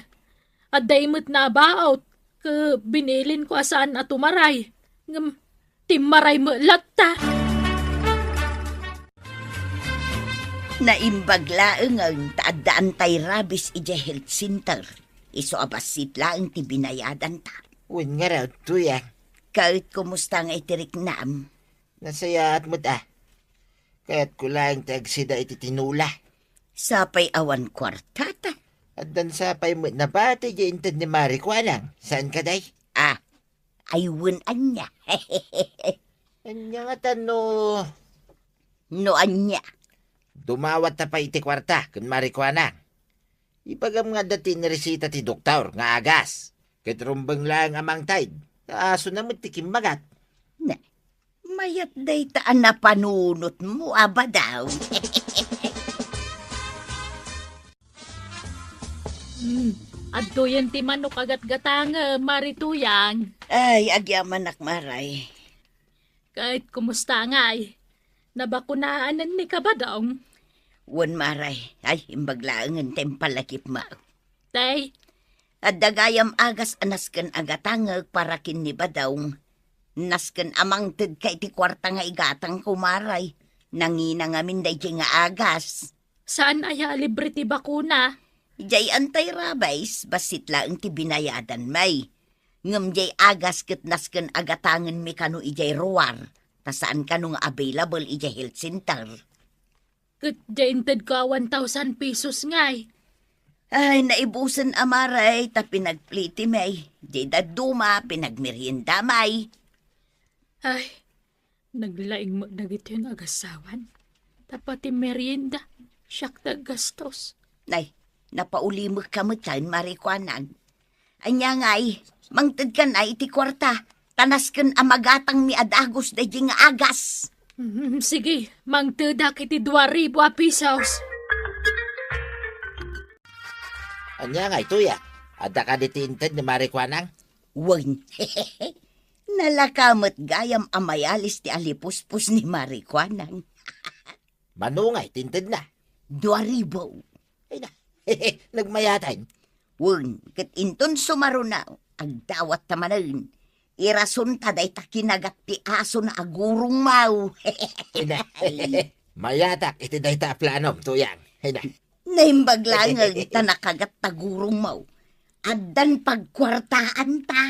Adda met nabaot, ket binilinko a saan a tumaray. Ngem, timmaray met latta. Naimbag laengen ta adda anti-rabies idiay health center. Isu a bassit laeng ti binayadanta. Wen ngarud, Tuyang. Ket kumusta nga iti riknam? Nasayaat met a. Kayatko laeng ti agsida iti tinola. Sapay awan kuartata. Addan sapay met nabati diay inted ni Mari Kuanang. Saan kadi? Ah, ay wen ania. Ania ngata no... No ania? Dumawatta pay iti kuarta ken Mari Kuanang. Ibagam nga adda ti inresita ti doktor nga agas. Ket rumbeng laeng a mangted, ta asona met ti kimmagat. Ne, mayat dayta a napanunotmo a badaw. Hmm, adtoyen ti manok a gatgatangem, Mari Tuyang. Ay, agyamanak, Maray. Ket kumusta ngay? Nabakunaanen ni Kabadong? Wen, Maray. Ay, imbag laengen ti impalagipmo. Tay? Adda gayam agas a nasken a gatangek para ken ni Badong. Nasken a mangtedka iti kuarta nga igatangko, Maray. Nangina ngamin daydiay nga agas. Saan aya a libre ti bakuna? Diay anti-rabies, bassit laeng ti binayadan, May. Ngem diay agas ket nasken a gatangenmi kano idiay ruar, ta saan kano nga available idiay health center. Ket diay intedko a one thousand pesos ngay. Ay, naibusen a, Maray, ta pinagpliti, May. Diay dadduma, pinagmerienda, May. Ay, naglaing met dagitoy nga agassawan. Tapno ti merienda, siak ti aggastos. Nay, napaulimekka met, Mari Kuanang. Ania ngay, mangtedkan iti kuarta, ta nasken a magatangmi a dagus daydiay nga agas. Mm, sige, mangtedak iti dua ribu a pesos. Ania ngay, Tuyang? Adda kadi ti inted ni Mari Kuanang? Wen. Nalaka met gayam a mayalis ti alipuspos ni Mari Kuanang. Mano ngay ti intedna? Dua ribu. Ay na, nagmayatan. Wen, ket inton sumaruna, agdawatta manen. Irasonta dayta kinagat ti asona a gurongmo. Ay na, mayatak iti dayta a planom, Tuyang. Ay na. Naimbag laeng ta nakagat ta gurongmo. Addan pagkuartaanta.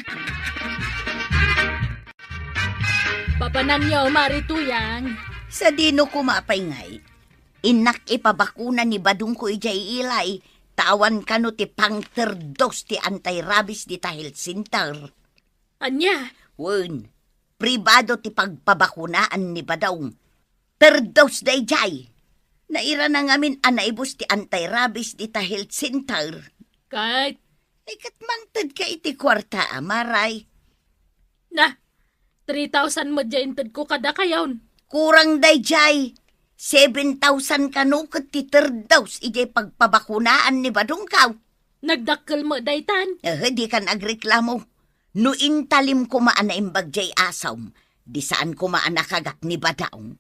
Papananyo, Mari Tuyang. Sadino koma pay ngay? Innak ipabakuna ni Badongko idiay ilay, ta awan kano ti pangterdos ti anti-rabies dita health center. Ania? Wen, pribado ti pagpabakunaan ni Badong. Terdos daydiay. Nairana ngamin a naibus ti anti-rabies dita health center. Ket? Ay, ket mangtedka iti kuarta, Maray. Na, three thousand met diay intedko kadakayon. Kurang daydiay. Seven thousand kano ket ti terdos idiay pagpabakunaan ni Badongko. Nagdakkel met daytan. Eh, dikan agreklamo. No intalim koma a naimbag jay asom, di saan koma a nakagak ni Badong.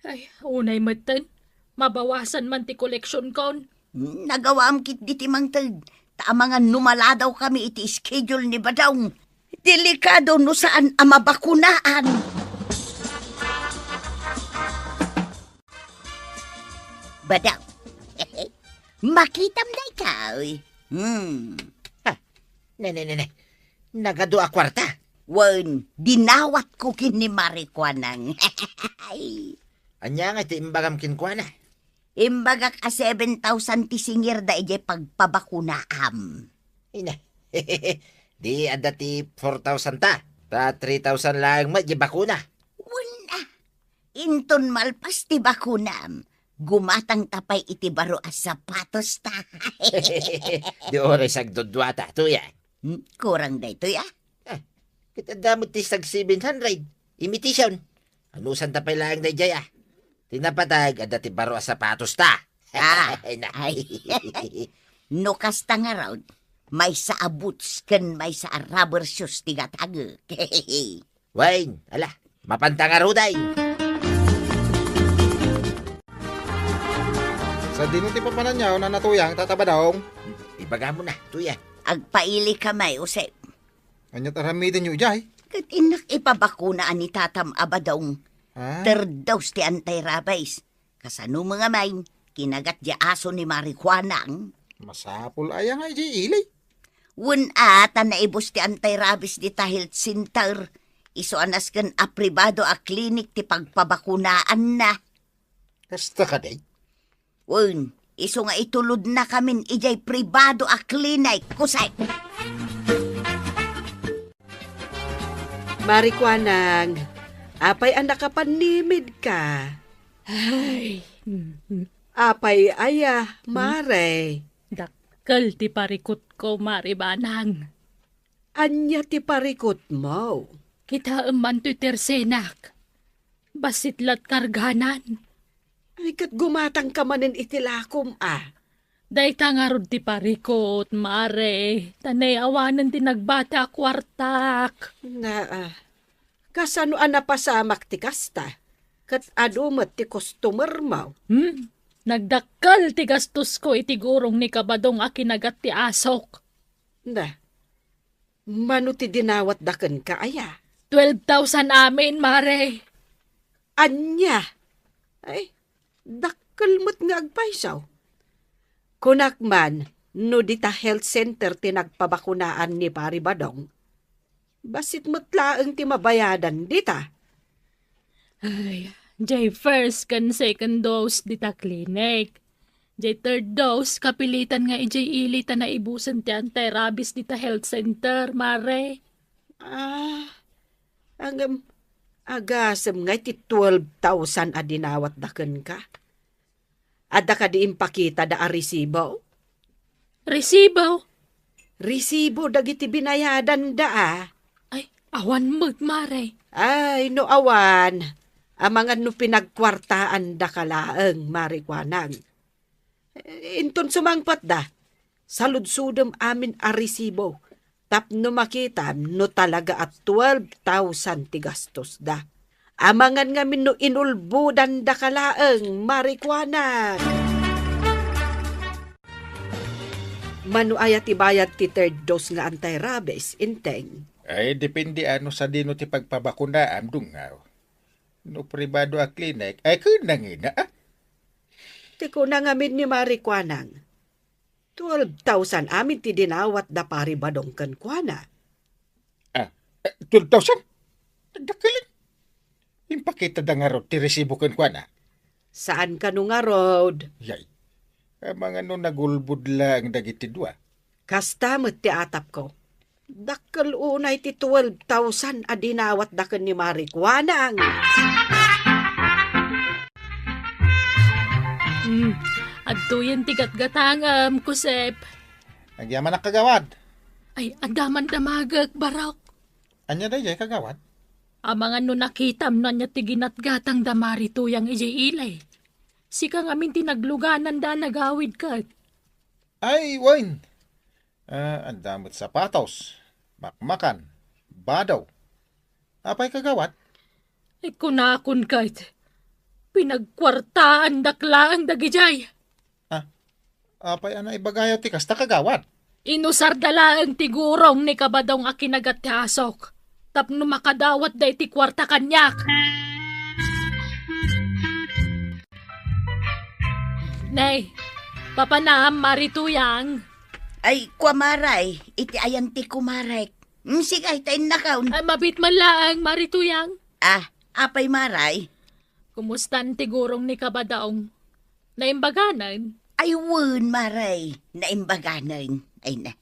Ay, unay metten. Mabawasan man ti koleksion kon. Nagawaam ketdi ti mangted, ta amangan no maladaw kami iti schedule ni Badong. Delikado no saan a mabakunaan. Badong, makitam daytoy. Hmm. Ah, ne, ne, ne, ne. Nagadu a kuarta. Wen, dinawatko ken ni Mari Kuanang. Ania nga ti imbagam kenkuana? Imbagak a seven thousand ti singirda idiay pagpabakunaam. Ina. Di adda ti four thousand ta. Ta three thousand laeng met di bakuna. Wen a. Inton malpas ti bakunam, gumatang ta pay iti baro a sapatos ta. Di oras agdudua ta, tuya. Hmm, kurang daytoy, ah. Ah, ket adda met ti sag seven hundred. Imitation. Anusan ta pay laeng daydiay, ah. Ti napatag, adda ti baro a sapatos ta. Ah, ay, na. Ay. No kasta ngarud, maysa a boots ken maysa a rubber shoes ti gatangek. Wen, ala, mapanta ngarud ay. Sadino ti papananyo, Nana Tuyang, Tata Badong? Ibagam na, Tuyang. Agpaili ka may, Jose. Aniat aramidenyo idiay? Ket innak ipabakuna ni Tatam a Badong. Ah? Third dose ti anti-rabies. Kasano met ngamin, kinagat di aso ni Mari Kuanang? Masapul aya nga idiay ili? Wen a, ta naibus ti anti-rabies dita health center. Isu a nasken a pribado a klinik ti pagpabakunaanna. Kasta kadi? Wen, isu nga itulodnakamin idiay pribado a klinik, kusay. Mari Kuanang, apay a nakapannimidka? Ay, mm, mm. Apay aya, Mare? Dakkel ti parikutko, Mari Banang. Ania ti parikutmo? Kitaem man toy tersenak. Bassit la't karganan. Ay, ket gumatangka manen iti lakom, a. Dayta ngarud ti parikut, Mare, ta naawanen ti nagbati a kuartak. Naa, kasano a napasamak ti kasta? Ket adu met ti customermo. Hmm? Nagdakkel ti gastosko iti gurong ni Kabadong a kinagat ti asok. Na, mano ti dinawatda kenka aya? Twelve thousand amin, Mare. Ania? Ay, dakkel met nga agpayso. Kunak man, no dita health center ti nagpabakunaan ni Pari Badong, bassit met laeng ti mabayadan dita. Ay, jay first ken second dose dita clinic. Jay third dose, kapilitan nga idiay ili ta naibusen ti anti-rabies dita health center, Mare. Ah, ngem, agasem nga iti twelve thousand a dinawatda kenka. Adda kadi impakitada a resibo? Resibo? Resibo dagiti binayadanda, a. Ay, awan met, Mare. Ay, no awan, amangan no pinagkuartaandaka laeng, Mari Kuanang. Inton sumangpetda, saludsodem amin a resibo tapno makitam no talaga a twelve thousand ti gastosda. Amangan ngamin no inulbodandaka laeng, Mari Kuanang. Mano aya ti bayad ti third dose nga anti-rabies, Inteng? Ay, depende, a, no sadino ti pagpabakunaam, dungaw. No pribado a klinik, ay, ken nangina, a? Ti kuna ngamin ni Mari Kuanang, twelve thousand amin ti dinawatda Pari Badong kenkuana. Ah, eh, twelve thousand? Dakkel. Impakitada ngarud ti resibo kenkuana? Saan kano ngarud? Yay. Amangan no nagulbod laeng dagiti dua. Kasta met ti atapko. Dakkel unay ti twelve thousand a dinawatda ken ni Mari Kuanang. Hmm, adtoyen ti gatgatangem, Kusep. Agyamanak, kagawad. Ay, adda man damagek, Barok. Ania daydiay, kagawad? Amangan no nakitam no ania ti ginatgatangda Mari Tuyang idiay ili. Sika ngamin ti naglugananda a nagawid ket. Ay, wen. Ah, adda met sapatos, makmakan, Badaw. Apay, kagawad? Ay, kunakon ket, pinagkuartaandak laeng dagidiay. Ah, apay a naibagayo ti kasta, kagawad? Inusarda laeng ti gurong ni Kabadong a kinagat ti asok tapno makadawatda iti kuarta kaniak. Nay, papanam, Mari Tuyang? Ay, kua, Maray, iti ayan ti kumarek. Mm, sige, ta innakon. Ay, mabit man laeng, Mari Tuyang. Ah, apay, Maray? Kumustan ti gurong ni Kabadong? Naimbaganen? Ay, wen, Maray. Naimbaganen. Ay na.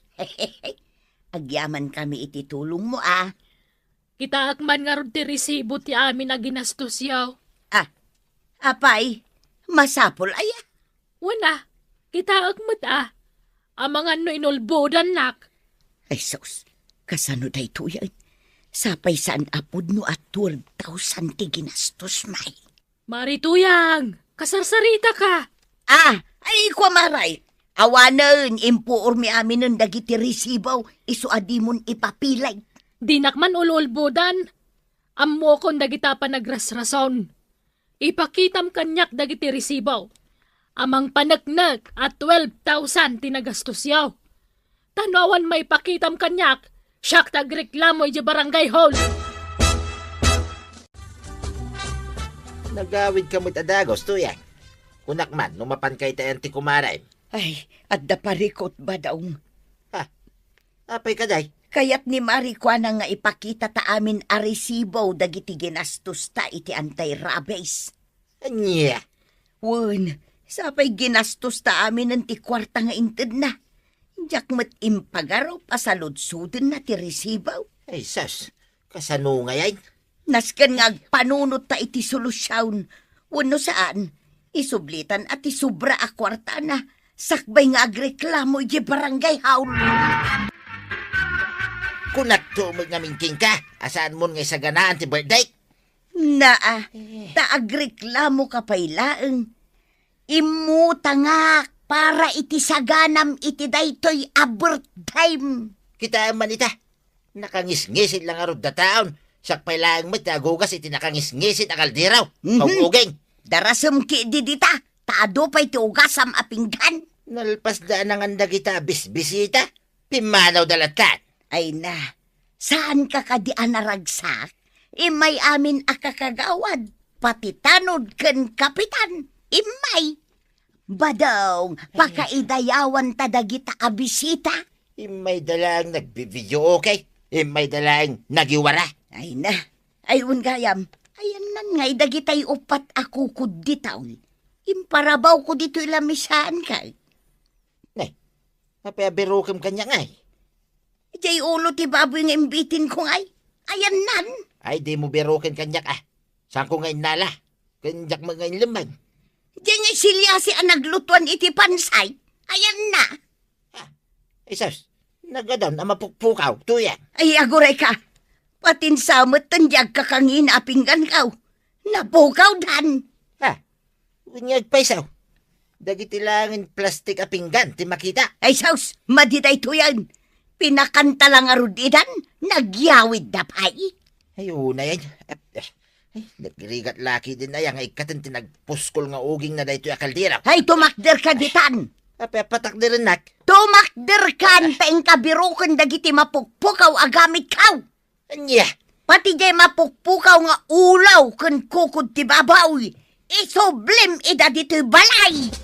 Agyaman kami iti tulongmo, ah. Kitaek man ngarud ti resibo ti amin a ginastosyo. Ah, apay, masapul aya? Wen a, kitaek met a. Amangan no inulbodannak. Ay, sus, kasano daytoy? Sapay saan a pudno a twelve thousand ti ginastos, may. Mari Tuyang, kasarsarita ka. Ah, ay, kua, Maray. Awanen, impuormi aminen dagiti resibo, isu a dimon ipapilit. Dinak man ululbodan. Ammokon dagita panagrasrason. Ipakitam kaniak dagiti resibo a mangpaneknek a twelve thousand ti nagastosyo. Ta no awan maipakitam kaniak, siak ti agreklamo idiay barangay hall. Nagawidka met a dagus, Tuyang. Kunak man, no mapanka iti ayan ti kumarem. Ay, adda parikut, Badong. Ha? Apay kadi? Kayat ni Mari kuana nga ipakitata amin a resibo dagiti ginastosta iti anti-rabies. Ania? Wen, sapay ginastosta aminen ti kuarta nga intedna. Diak met impagarup a saludsodenna ti resibo. Ay, sus, kasano ngay? Nasken nga agpanunotta iti solusion. Wenno saan, isublitanta ti sobra a kuartana, sakbay nga agreklamo idiay barangay hall. Kunakto met ngamin kenka a saanmon nga isaganaan ti birthday? Naa, eh, ta agreklamoka pay laeng. Immutangak para iti saganam iti daytoy a birthdayem. Kitaem man ita. Nakangisngisit la ngarud dataon. Siak pay laeng met ti agugas iti nakangisngisit a kaldero. Mhm. Kauguging. Darasem ketdi dita, ta adu pay ti ugasam a pinggan. Nalpasda a nangan dagita a bisbisita. Pimmanawda latta. Ay na, saanka kadi a naragsak? Immay amin a kakagawad, pati tanod ken kapitan. Immay. Badong, pakaidayawanta dagita a bisita. Immayda laeng nagbi-videoke. Immayda laeng nagiwara. Ay na. Ay, wen gayam, ayannan ngay dagitay uppat a kukod dita, uy. Imparabawko ditoy lamisaanka. Ne, apay a birokem kaniak, ay? Idiay ulo ti baboy nga imbitinko, ay. Ayannan. Ay, dimo biroken kaniak, ah. Saanko nga innala? Ken diak met nga inlemmeng. Diay nga siliasi a naglutuan iti pansay. Ayanna. Ah, ay sus, nagadaon a mapukpukaw, Tuyang. Ay, agurayka. Patinsa met ti agkakangina a pingganko. Napukawdan. Ha? Wen nga agpayso. Dagiti laeng plastik a pinggan ti makita. Ay, sus, madi daytoyen. Pinakanta la ngarud idan, nagyawidda pay. Ay, unayen. Ay, nagrigat la ketdin aya nga ikkaten ti nagpuskol nga ugingna daytoy a kaldero. Ay, tumakderka ditan. Apay a patakderennak? Tumakderkan, ta inka biroken dagiti mapukpukaw a gamitko. Ania? Pati diay mapukpukaw nga ulo ken kukod ti baboy, isublim ida ditoy balay.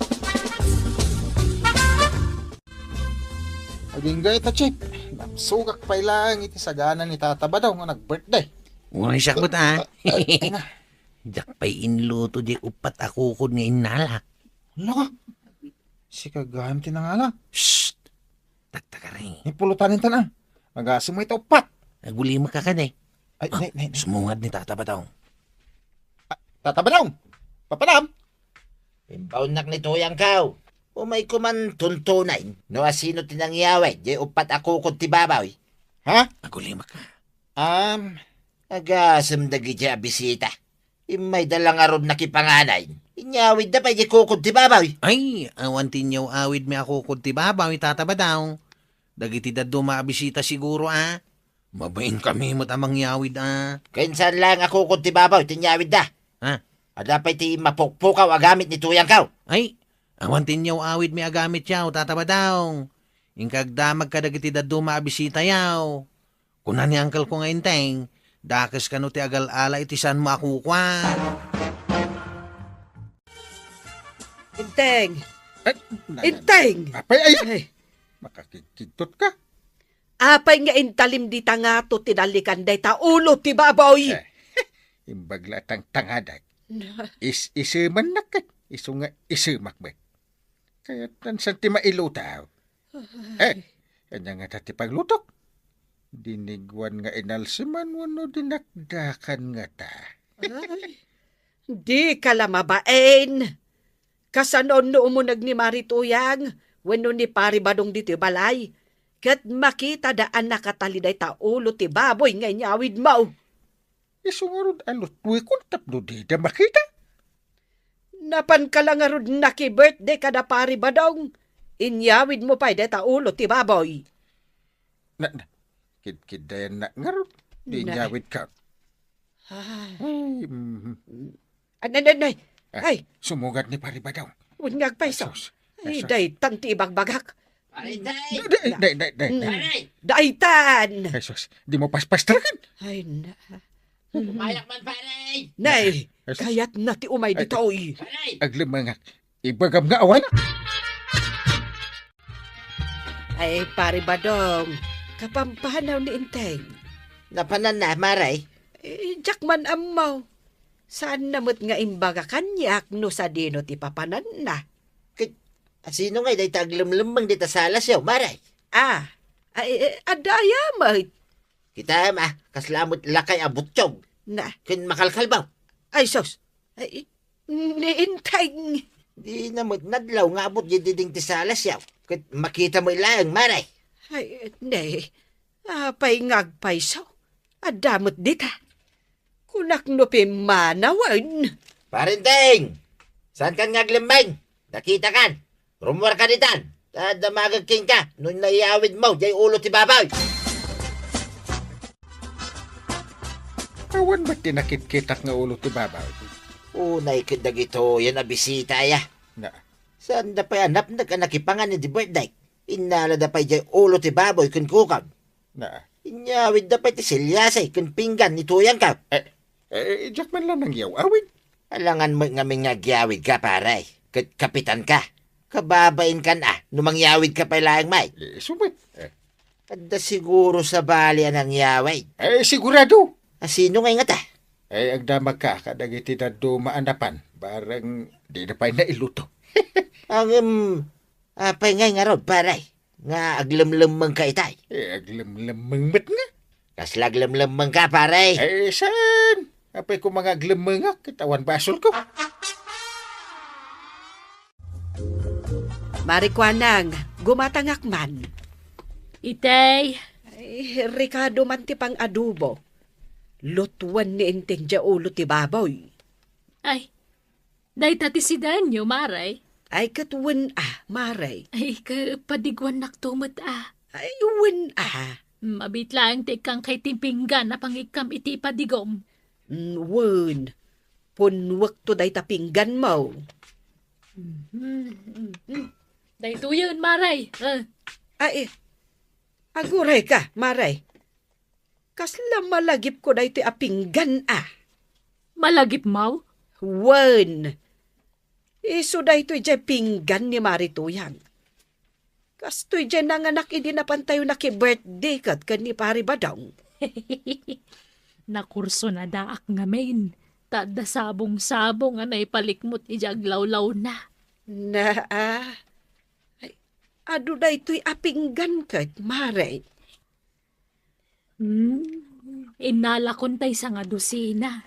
Agingga ita, Chief. Napsugak pay laeng iti sagana ni Tata Badaw nga nag-birthday. Uray siak met, ah. Ah, ah, ay na. Diak pay inluto diay uppat a kukod nga innalak. Hala ka. Sika gayam ti nangala. Shh! Taktakari. Ni pulutan intan, ah. Nagasem mo ita uppat. Agulimek ka kadi. Ay, ah, nay, nay, nay. Sumungad ni Tata Badong. Ah, Tata Badong! Papanam! Imbaonnak ni Tuyangko. Umayko man tuntunen no asino ti nangyawid diay uppat a kukod ti baboy. Ha? Agulimek ka. Am, agasem dagiti a bisita. Immayda la ngarud nakipanganay. Inyawidda pay diay kukod ti baboy. Ay, awan ti inyaw-awidmi a kukod ti baboy, Tata Badong. Dagiti dadduma a bisita siguro, a. Mabainkami met a mangyawid a. Ken saan laeng a kukod ti baboy ti inyawidda? Ha? Adda pay ti mapukpukaw a gamit ni tuyangko. Ay, awan ti inyaw-awid mi a gamityaw, Tata Badong. Inka agdamag kadagiti dadduma a bisitayaw. Kuna ni angkelko nga Enteng, dakes kano ti agal-ala iti saanmo a kukua. Enteng! Ay, na-, na-, Enteng! Apay, ay! Ay. Makakigkigtot ka. Apay nga intalim dita ngato ti nalikan dayta ulo ti baboy? Eh, imbag la a tangtangadak. Na- Is-, isemannak ket isu nga isemak met. Kayat nansan ti mailutaw. Eh, ania ngata ti paglutok? Diniguan nga inalseman wenno dinakdakan ngata? Ay, dika la mabain. Kasano no umuneg ni Mari Tuyang wenno ni Pari Badong ditoy balay, ket makitada a nakatali dayta ulo ti baboy nga inyawidmo? Isu ngarud a lutwekon tapno dida makita. Napanka la ngarud naki-birthday kada Pari Badong, inyawidmo pay dayta ulo ti baboy. Na, na, kidkiddayannak ngarud, di Na- inyawidka. Ay. Ay, mhm. Anay, anay, anay. Ah, Ay, sumugad ni Pari Badong. Wen nga agpayso. Ay, sus. Ay, Ay, sus. Daytan ti ibagbagak. Pare Tay! Day, day, day, day, day. Mm. Pare! Daytan! Ay, sus. Di mo paspastrakan. Ay, na. Umayak man, pare! Nay, Ay, sus. Kayat na ti umay Ay, ditoy. Pare! Aglemmengak. Ibagam nga awan. Ay, Pare Badong, kapampanaw ni Enteng. Napananna, Mare? Eh, diak man ammo. Saanna met nga imbaga kaniak no sadino ti papananna. Ket, asino ngay dayta aglemlemmeng dita sala siyaw, Mare? Ah, ay, eh, adda aya met. Kitaem a, kasla met lakay a buttiog. Na. Ken makalkalbaw. Ay, sus. Ay, ni Enteng. Dina met nadlaw nga abut dididing ti sala siyaw. Ket makita met laeng, Mare. Ay, ne. Apay nga agpayso? Adda met dita. Kunak no pimmanawen. Pare Enteng! Saankan nga aglemmeng? Nakitakan. Rummuarka ditan, ta damagek kenka no naiyawidmo diay ulo ti baboy. Awan met ti nakitkitak nga ulo ti baboy. Unay ket dagitoyen a bisita aya. Na. Saanda pay a napnek a nakipangan idi birthday. Innalada pay diay ulo ti baboy ken kukod. Na. Inyawidda pay ti selyasay ken pinggan ni tuyangko. Eh, eh, diak man la nangyaw-awid. Alangan met ngamin nga agyawidka, pare, ket kapitanka. Kababainkan a no mangyawidka pay laeng met. Eh, isu met. Eh. Adda siguro sabali a nangyawid. Eh, sigurado. Asino ngay ngata? Eh, agdamagka kadagiti dadduma a napan, bareng dida pay nailuto. Ngem, apay ngay ngarud, pare? Nga aglemlemmengka itay? Eh, aglemlemmeng met nga. Kasla aglemlemmengka, pare? Eh, saan? Apay koma nga aglemmengak, ket awan basolko. Mare Kuanang, gumatangak man. Itay. Ay, rekado man ti pang-adobo. Lutuen ni Enteng diay ulo ti baboy. Ay, dayta ti sidaenyo, Mare? Ay, ket wen a, Mare. Ay, ket padiguannakto met a. Ay, wen a. Mabit laeng ti ikkangkay ti pinggan a pangikkam iti padigom. Mm, wen. Punnuekto dayta pingganmo. Mhm, mhm. Daytoyen, Mare. Eh. Ay, agurayka, Mare. Kasla malagipko daytoy a pinggan a. Malagipmaw? Wen. Isu daytoy diay pinggan ni Mari Tuyang. Kastoy diay nanganak idi napantayo naki-birthday ket ken ni Pari Badong. Nakursunadaak ngamin, ta adda sabong-sabong a naipalikmot idiay aglawlawna. Naa. Ay, adu daytoy a pinggan ket, Mare. Hmm, innalakon tay sangadusina.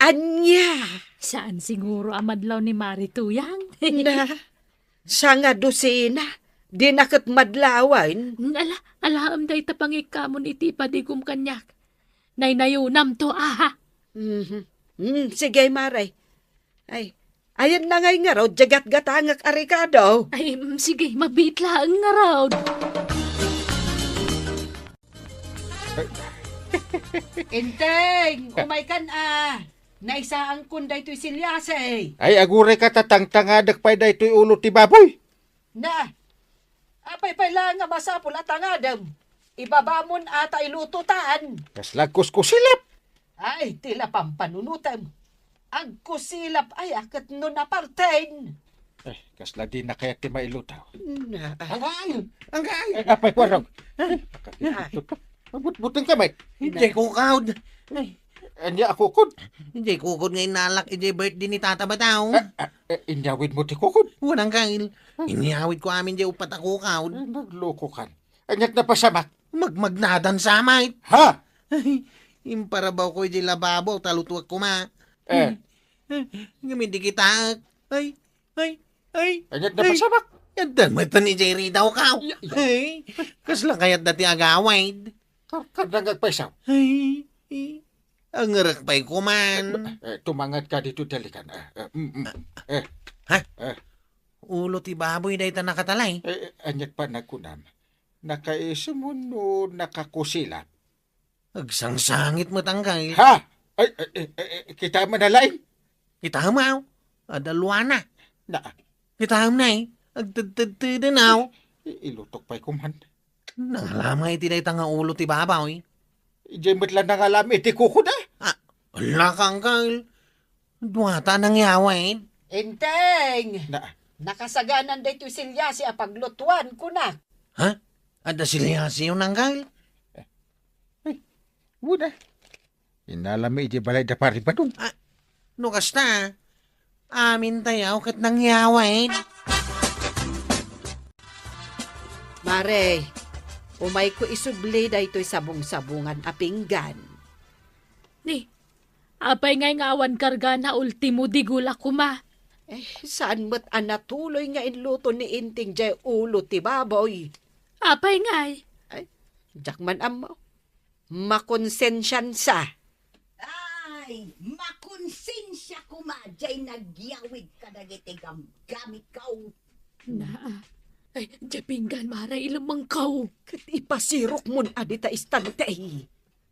Ania? Saan siguro a madlaw ni Mari Tuyang? Na, sangadusina? Dina ket madlawen? Ala, alaem dayta pangikkamon iti padigom kaniak. Naynayonamto, aha? Mhm. Hmm, sige, Mare. Ay, ayanna ngay ngarud diay gatgatangek a rekado. Ay, mm, sige, mabiit laeng ngarud. Enteng, umaykan a. Naisaankon daytoy selyasi. Ay, agurayka ta tangtangadek pay daytoy ulo ti baboy. Na, apay pay laeng a masapul a tangadem? Ibabamon a ta ilutotan. Kasla agkuskusilap. Ay, ti la pampanunotem. Agkusilap aya ket no naparten. Eh, kasla dina kayat ti mailuto. Na, Anggal! Anggal! Eh, apay, Warog. Ay. Magbutbuteng ka, Mike. Idiay kukod. Ay. Ania a kukod? Idiay kukod nga inalak idiay birthday ni Tata Bataw. Eh, eh, eh, inyawidmo ti kukod? Wen, Anggal. Inyawidko amin diay uppat a kukod. Eh, naglokokan. Ania't napasamak? Magmagnadan sa, Mike. Ha? Ay, imparabawko idiay lababo, ta lutuek koma. Eh. Ngem idi kitaek. Ay, ay, ay, Ania't ay. Napasamak? Adda metten idiay ridawko. Ya, ya. Ay, kasla kayatda ti agawid. Kar-, karnang agpaysaw. Ay, ay. Angerek pay koman. Eh, tumangadka ditoy dalikan. Eh, eh, mm, mm. Eh. Ha? Eh. Ulo ti baboy dayta nakatalay. Eh, eh, ania't panagkunam? Nakaisem wenno nakakusilap? Agsangsangit met, Anggal. Ha? Ay, eh, eh, eh, eh, kitaem a nalaing? Kitaem, aw. Adda luana. Na. Kitaem na, eh. Agtedtedteden, aw. I-, ilutok pay koman. Nangalam nga iti dayta nga ulo ti babaw, eh. Idiay met la nangalam iti kukod, ah. Ah, ala ka, Anggal. Duata nangyawid. Enteng! Na. Nakasaganan daytoy selyasi a paglutuan, kunak. Ha? Adda selyasi, Anggal? Ay, wen a. Inalami idiay balay da Pari Badong. Ah, no kasta, amin tayo ket nangyawid. Mare, umayko isubli daytoy sabong-sabongan a pinggan. Ni, apay ngay nga awan kargana ultimo digul a koma? Eh, saan met a natuloy nga inluto ni Enteng jay ulo ti baboy? Apay ngay? Ay, diak man ammo. Makonsensiansa. Ay, makonsensia koma jay nagyawid kadagiti gamgamitko. Na, ay, jay pinggan, Mare, ilemmengko. Ket ipasirokmon a dita istante.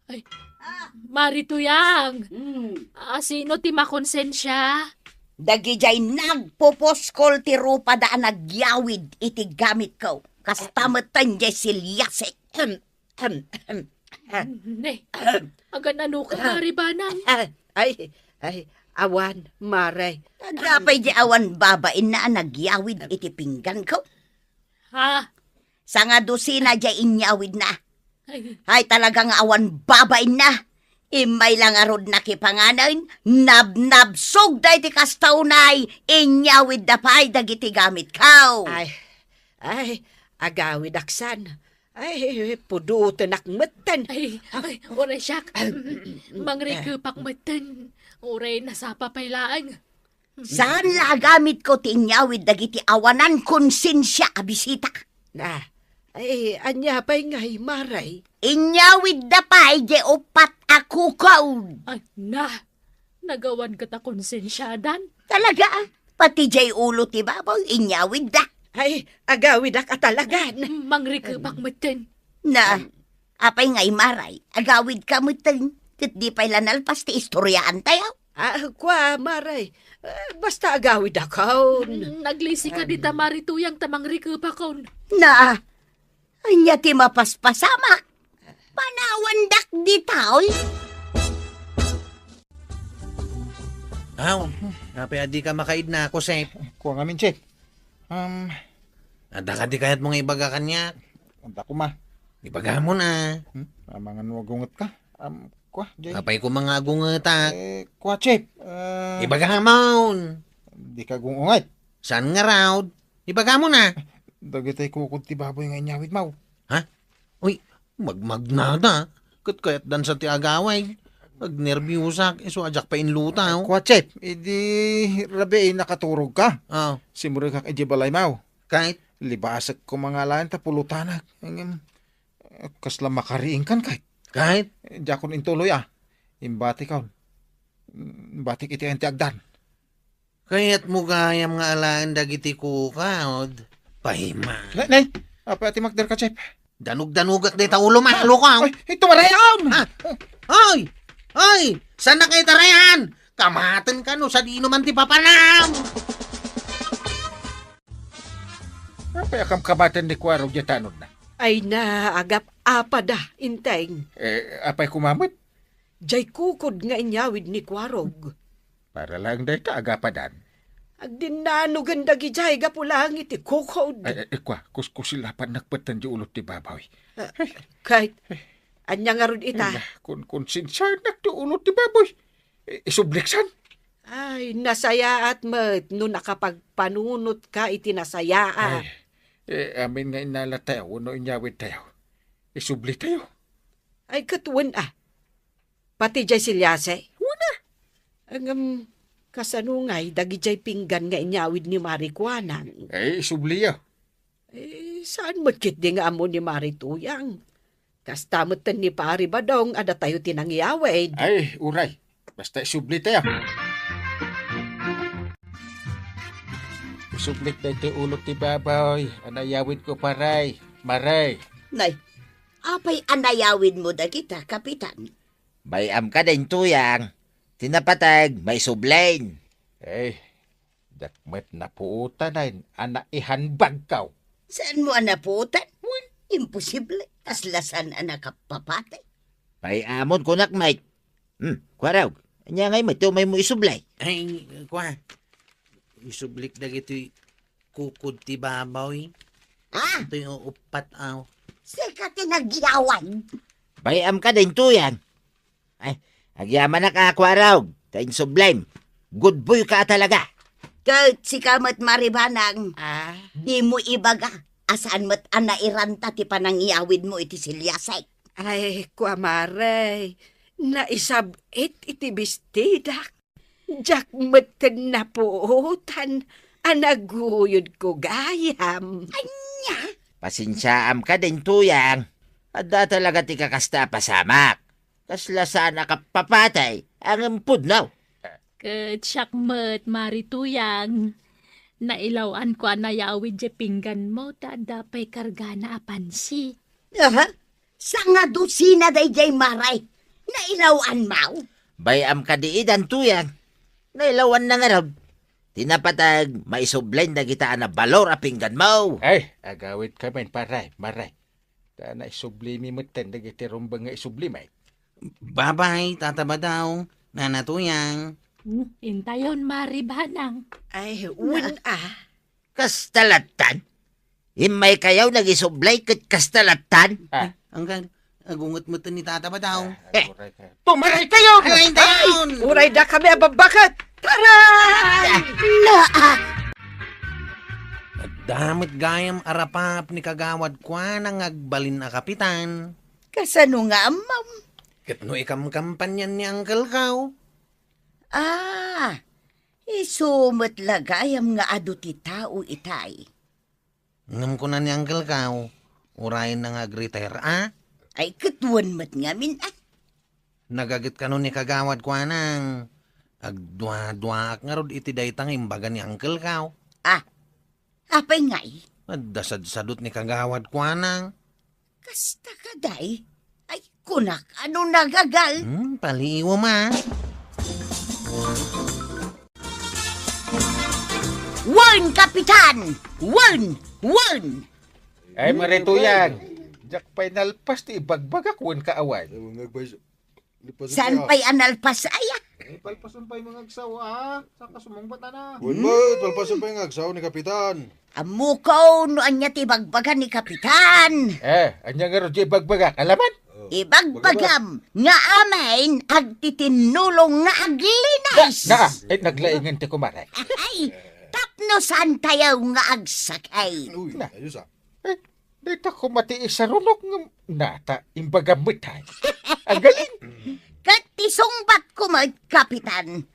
Ay, ah. Mari Tuyang. Mm. Ah, sino ti makonsensia? Dagijay nagpupuskol ti rupada a nagyawid iti gamitko. Kasta metten jay selyasi. Ahem, ahem, ahem. Ne, ahem. Agan-ano ka, ah. Mari Banang? Ah, ay, ay, awan, Mare. Adda pay di awan babainna a nagyawid iti pingganko? Ha? Sangadusina jay inyawidna. Ay. Ay, talaga nga awan babainna. Immay la ngarud nakipanganen, nabnabsogda iti kasta unay, inyawidda pay dagiti gamitko. Ay, ay, agawidak san. Ay, pudotenak metten. Ay, ay, uray siak. Mangrikepak metten. Uray nasapa pay laeng. Saan la a gamitko ti inyawid dagiti awanan konsensia a bisita. Ah, ay, ania pay ngay, Mare? Inyawidda pay jay uppat a kukod. Ay, na, nagawan ket a konsensiadan. Talaga, ah. Pati jay ulo ti baboy, inyawidda. Ay, agawidak a talagan. Mangrikepak metten. Na, apay ngay, Mare, agawidka metten. Ket di pay la nalpas ti istoriaan tayo. Ah, kua, Mare. Eh, basta agawidakon. Mm, naglisi ka dita, Mari Tuyang, ta mangrikepakon. Na, ania ti mapaspasamak? Panawandak ditoy. Aw, apay a dika makaidna, Josep? Kua ngamin, Chef. Um, adda kadi kayatmo nga ibaga kaniak? Adda koma. Ibagamon a. Hmm? Amangan no agunget ka? Um, kua, jay. Apay koma nga agungetak? Eh, kua, Chef. Eh, ibagamon. Dika agunget? Saan ngarud? Ibagamon a. Dagitoy kukod ti baboy nga inyawidmo. Ha? Uy, magmagnada. Ket kayatdan sa ti agawid. Agnerbiusak, isu a diak pay inluto. Kua, Chef, idi rabii nakaturogka. Ah. Simmurgak idiay balaymo. Ket? Libasek koma nga alaen ta pulotanak. Ngem, eh, kasla makariingkan ket. Ket? Eh, diakon intuloy a. Imbatikon. Imbatik iti ayan ti agdan. Kayatmo gayam nga alaen dagiti kukod? Payman. Ne, ne, apay a ti makderka, Chef? Danug-danugak dayta ulo, malukaw. Ay, ito marayaon! Ha? Oy! Oy! Saan na kayo tarayan? Kamaten ka no sadino man ti papanam! Apay a kamkamaten ni Kuarog diay tanodna? Ay na, agap-apada, Inteng. Eh, apay koma met? Diay kukod nga inyawid ni Kuarog. Para laeng dayta, agapadan. Agdinnanogen dagidiay gapu laeng iti kukod. Ay, ay, kua, kuskusilapannak peten diay ulo ti baboy. Ah, ket, ania ngarud ita? Ay, na, kun, konsensianak ti ulo ti baboy. I-, isubliksan? Ay, nasayaat met no nakapagpanunotka iti nasayaat. Ay, eh, amin nga innalatayo wenno inyawidtayo, isublitayo. Ay, ket wen a. Pati diay siliase? Wen a. Ngem, kasano ngay dagidiay pinggan nga inyawid ni Mari Kuanang? Ay, isubliyo. Eh, saan met ketdi nga ammo ni Mari Tuyang? Kasta metten ni Pari Badong a datayo ti nangyawid. Ay, uray. Basta isublitayo. Isublik daytoy ulo ti baboy a nayawidko, Pari. Mari. Nay, apay a nayawidmo dagita, Kapitan? Bay-am kadi, Tuyang. Ti napateg, maisublen. Eh, diak met napuotan a naihanbagko. Saanmo a napuotan? Wen, imposible. Kasla saan a nakapapatay. Bay-amon, kunak met. Hmm, Kuarog, ania ngay met ti umaymo isublay? Ay, kua, isublik dagitoy kukod ti baboy. Ah! Itoy uuppat, aw. Sika ti nagyawid. Bay-am kadi, Tuyang. Ay, agyamanak a, Kuarog, ta insublem. Good boy ka talaga. Ket sika met, Mari Banang. Ah? Dimo ibaga a saan met a nairanta ti panangyawidmo iti siliasek. Ay, kua, Mari, naisab-it iti bestidak. Diak metten napuotan a naguyodko gayam. Ania? Pasensiaam kadi, Tuyang. Adda talaga ti kakasta a pasamak. Kasla saan a kapapatay, ngem pudno. Ket siak met, Mari Tuyang. Nailaw-anko a nayawid diay pingganmo ta adda pay kargana a pansit. Aha. Sangadusina daydiay, Mari. Nailaw-anmo? Bay-am kadi itan, Tuyang. Nailaw-anna ngarud. Ti napateg, maisublen dagita a nabalor a pingganmo. Ay, agawidkamin, Pari, Mari. Ta naisublimi metten dagiti rumbeng nga isublimi. Babay, Tata Badong, Nana Tuyang. Hmm, intayon, Mari Banang. Ay, wen a. Kasta lattan? Immaykayo nagisublay ket kasta lattan? Ah. Ay, anggan, agunget metten ni Tata Badong. Eh, aguray kayo. Tumaray kayo! Ay, intayon! Uray dakami a babbaket! Taray! Naa! Adda met gayam a rapaap ni Kagawad Kuanang nga agbalin a kapitan. Kasano nga ammom? Ket no ikamkampanyan ni Uncle Kao. Ah, isu met la gayam nga adu ti tao itay. Ngem kuna ni Uncle Kao, urayenna nga agretire a? Ay, ket wen met ngamin a. Nagaget kano ni Kagawad Kuanang, agduaduaak ngarud iti dayta nga imbaga ni Uncle Kao. Ah, apay ngay? Adda sadsadot ni Kagawad Kuanang. Kasta kadi? Ay, kunak, ano nagagal? Hmm, paliiwem a. Wen, Kapitan! Wen! Wen! Ay, Mari Tuyang. Diak pay nalpas ti ibagbagak wenka awan. Ay, mga agpay-, Saan pay a nalpas aya? Eh, palpason pay mga agsaw, ah. Saka sumungbat, ana. Wen met, palpason pay nga agsaw ni Kapitan. Ammok no ania ti ibagbaga ni Kapitan. Eh, ania ngarud ti ibagbaga? Alaman? Oh. Ibagbagam nga amin agtitinnulong nga aglinis. Na, na, eh, naglaingan ti kumare. Ay, tapno saan tayo nga agsakay? Uy, na. Ayos ah. Eh, dayta koma ti isarunok nga nata, imbagam met ay. Agaling! Ket ti sungbat ko met, Kapitan.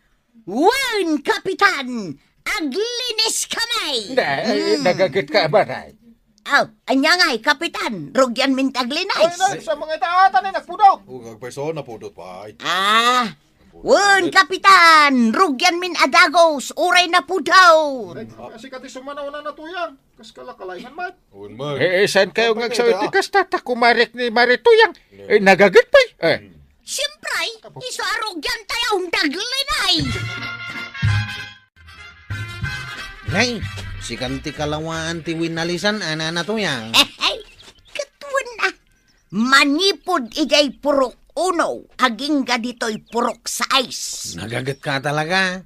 Wen, Kapitan, aglinis kami! Na, eh, hmm. Nagaget ka, Amaray. Aw, ania ngay, Kapitan? Rugian min ti aglinis. Ay, na, sa mga itaatan ay nagpudot. Oh, agpayso, napudot pay. Ah, Wen, Kapitan! Rugianmin a dagus, uray napudaw! Ay, sika ti sumanaw, Nana Tuyang. Kas kalakalaingan met. Wen met. Eh, eh, saan kayo nga agsaw iti kasta, ta kumarek ni Mari Tuyang? Eh, nagaget pay. Eh. Siyempre, isu a rugian tayo, ang daglinay! Nay, sikan ti kalawaan ti winalisan, a Nana Tuyang. Katuen a, manipud idiay purok uno, agingga ditoy purok sais. Nagaget ka talaga.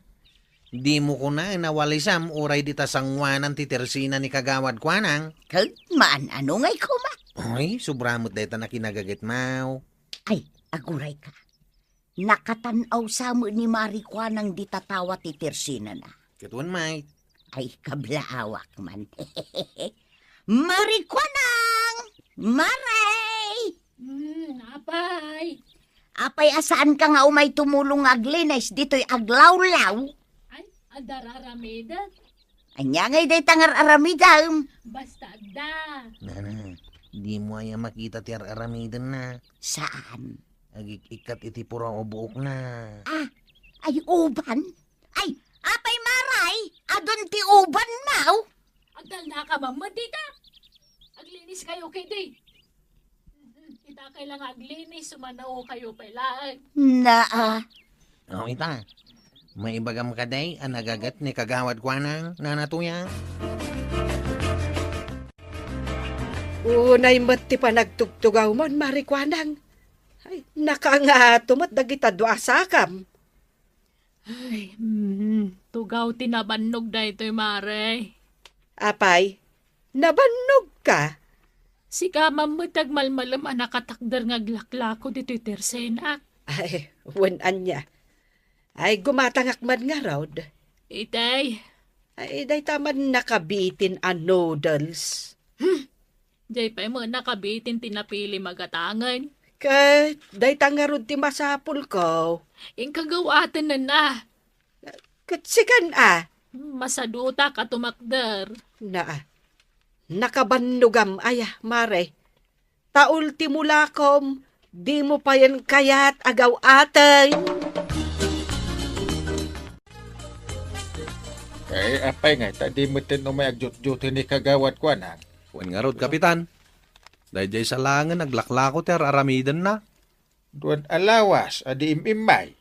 Di mo kuna nawalisam uray dita sanguanan ti tersina ni Kagawad Kuanang? Ket maan-ano ngay koma? Ay, sobra met dayta nakinagaget, maw. Ay, aguray ka. Nakatan-aw sa met ni Mari Kuanang dita tawa ti tersinana. Katuen met. Ay, kablaawak man. Mari Kuanang! Mari! Hmm, apay. Apay a saan ka nga umay tumulong nga aglinis ditoy aglawlaw? Ay, adda ar-aramidek. Ania ngay dayta nga ar-aramidem? Basta adda. Nana, di mo aya makita ti ar-aramidenna? Saan? Agik-ikkat iti puraw a buokna. Ah, ay uban? Ay, apay Mari, adun ti uban, maw? Agtalna ka man met dita. Aglinis kayo kidi. Ita kay la nga aglinis, sumanaw kayo pay laeng. Naa. O, ita. Maibagam kadi a nagaget ni Kagawad Kuanang, Nana Tuya? Unay met ti panagtugtugawmon, Mari Kuanang. Ay, nakaangato met dagita dua a sakam. Ay, mm, tugaw ti nabannog daytoy, Mare. Apay, nabannogka? Sika man met ti agmalmalem a nakatakder nga aglaklako ditoy tersenak. Ay, wen ania. Ay, gumatangak man ngarud. Itay. Ay, dayta man nakabitin a noodles. Hmm, Jay pay met nakabitin ti napili magatangen. Ket dayta ngarud ti masapulko. Inka gaw-aten a. Ket sikan a? Masadutak a tumakder. Naa. Nakabannogam aya, Mare. Ta ultimo lakom, dimo payen kayat a gaw-aten. Eh, apay ngay, ta di metten umay agjutjuti ni Kagawad Kuanang? Wen ngarud, Kapitan. Daydiay sa laengen aglaklako ti ar-aramidenna. Duan a lawas a di im-immay.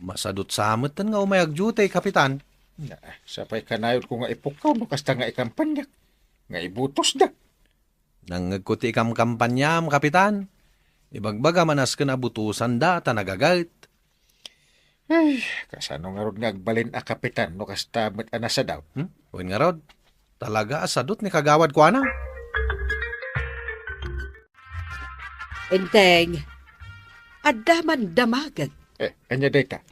Masadut sa metten nga umay agjutay, Kapitan. Na, sapay kanayonko nga ipukkaw no kasta nga ikampanyak, nga ibutosda. Nangngegko ti ikamkampanyam, Kapitan. Ibagbagam a nasken a butosanda ta nagaget. Ay, kasano ngarud nga agbalin a kapitan no kasta met a nasadaw? Hmm? Wen ngarud, talaga a sadut ni Kagawad Kuana. Enteng, adda man damagek. Eh, ania dayta?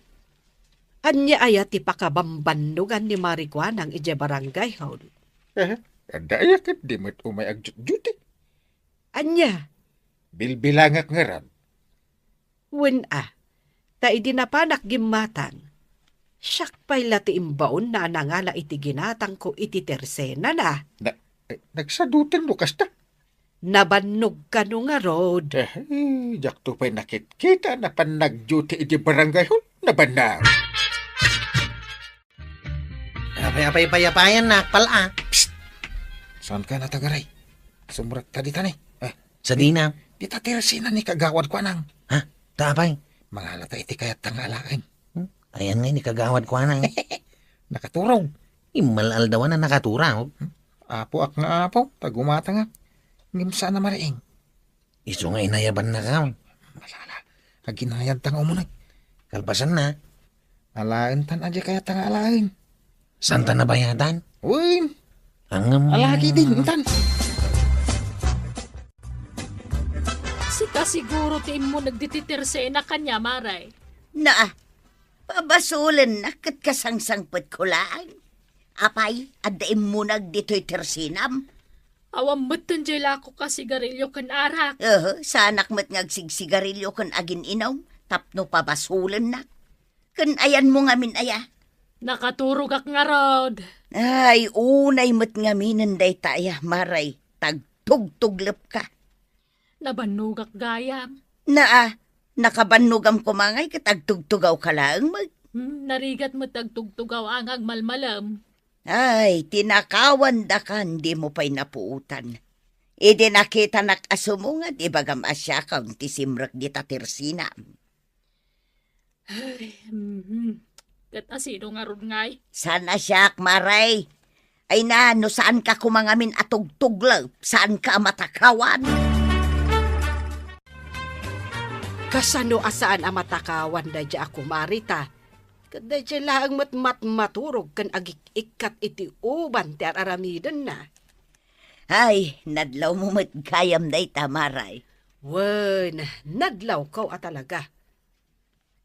Ania aya ti pakabambannogan ni Mari Kuanang idiay barangay hall? Eh, adda aya ket di met umay agjutjuti? Ania? Bilbilangak ngarud. Wen a, ta idi napanak gimmatang, siak pay la ti imbaonna a nangala iti ginatangko iti tersenana. Na, eh, nagsadutan no kasta? Nabannog kano ngarud? Eh, eh, diakto pay nakitkita, napan nagduty idi barangay hall. Nabannog. Apay, apay, payapayan, nakpal, ah. Psst! Saan ka natagaray? Sumrek ta dita ni. Eh, sadina. Dita ti resina ni Kagawad Kuanang. Ha? Ta apay? Mangalata iti kayat ta nga alaen. Hmm? Ayan nga ni Kagawad Kuanang. Nakaturog. Immal-aldawan a nakaturog. Hmm? Apo ak nga apo, ta gumatangak. Ngem saan a mariing. Isu nga inayabannaka. Masala. Aginayad ta nga umuneg. Kalpasanna. Alaen tan a di kayat ta nga alaen. Saan ta nabayatan? Wen. Angem. Alaki din, tan. Sika siguro ti immuneg diti tersena kania, Mare. Naa, pabasolennak ket kasangsangpetko laeng. Apay, adda immuneg ditoy tersenam? Awan metten diay lako ka sigarilio ken arak. Aha, saanak met nga agsigsigarilio ken agin-inum tapno pabasolennak. Ken ayanmo ngamin aya? Nakaturogak ngarud. Ay, unay met ngaminen dayta aya, Mare, ta agtugtuglepka. Nabannogak gayam. Naa, Nakabannogam koma ngay ket agtugtugawka laeng met. Hmm, narigat met agtugtugaw nga agmalmalem. Ay, tinakawandakan, dimo pay napuotan. Idi nakitanak a sumungad, ibagam a siakon ti simrek dita tersinam. Ay, mhm. Ket asino ngarud ngay? Saan a siak, Mare. Ay na, no saanka koma ngamin a tugtuglep, saanka a matakawan. Kasano a saan a matakawan daydiay a kumarita? Ket daydiay laeng met matmaturog ken agik-ikkat iti uban ti ar-aramidenna. Ay, nadlawmo met gayam dayta, Mare. Wen, nadlawko a talaga.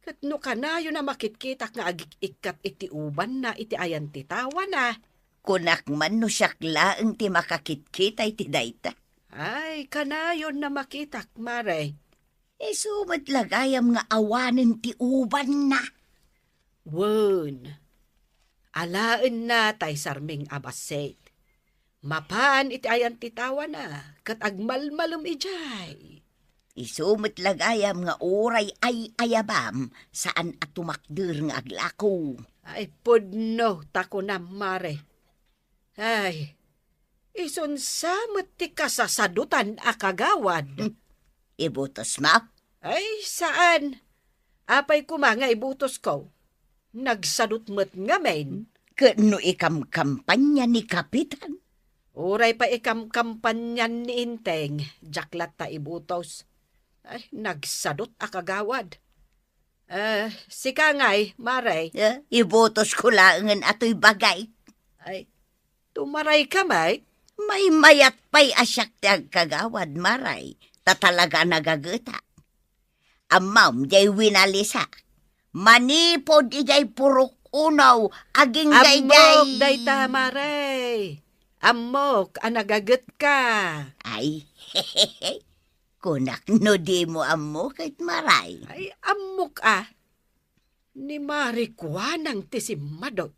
Ket no kanayon a makitkitak nga agik-ikkat iti ubanna iti ayan ti tawana. Kunak man no siak laeng ti makakitkita iti dayta. Ay, kanayon a makitak, Mare. Isu met la gayam nga awanen ti ubanna. Wen, alaenna tay sarming a bassit. Mapaan iti ayan ti tawana, ket agmalmalem idiay. Isu met la gayam nga uray ay-ayabam, saan a tumakder nga aglako. Ay, pudno ta kunam, Mare. Ay, isun sa met ti kasasadutan a kagawad. Hmm. Ibutosmo? Ay, saan. Apay koma nga ibutosko? Nagsadut met ngamin. Ket no ikamkampanya ni Kapitan? Uray pay ikamkampanyan ni Inteng, diak latta ibutos. Ay, nagsadut a kagawad. Eh, sika ngay, Mare? Eh, ibutosko laengen a toy bagay. Ay, tumarayka met? Maymayat pay a siak ti agkagawad, Mare. Ta talaga a nagagetak. Ammom, diay winalisak. Manipud idiay purok unaw, agingga idiay. Ammok dayta, Mare. Ammok a nagagetka. Ay, kunak no dimo ammo ket, Mare. Ay, ammok a. Ni Mare Kuanang ti simmadut.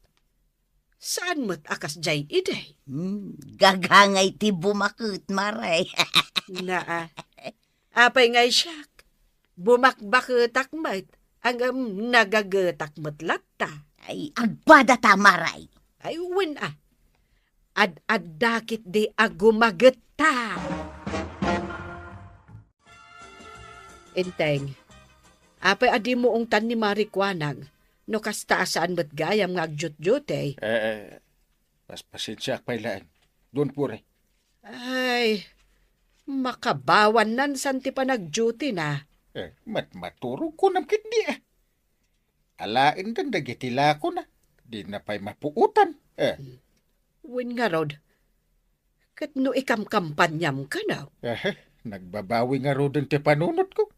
Saan met a kasdiay idi? Hmm, gagangay ti bumaket, Mare. Naa. Apay ngay siak? Bumakbaketak met, ngem nagagetak met latta. Ay, agpadata, Mare. Ay, wen a. Ad-adda ketdi a gumagetta. Inteng, apay a dimo ungtan ni Mare Kuanang, no kasta a saan met gayam nga agdiutdiuti? Eh, eh, pas-, pasensiaak pay laeng. Don Pure. Ay, makabawannan san ti panagdiutina. Eh, mat-, maturog kunam ketdi, eh. Alaendan dagiti lakona, dina pay mapuotan. Eh. Wen ngarud, ket no ikamkampaniam kano? Eh, nagbabawi ngaruden ti panunotko.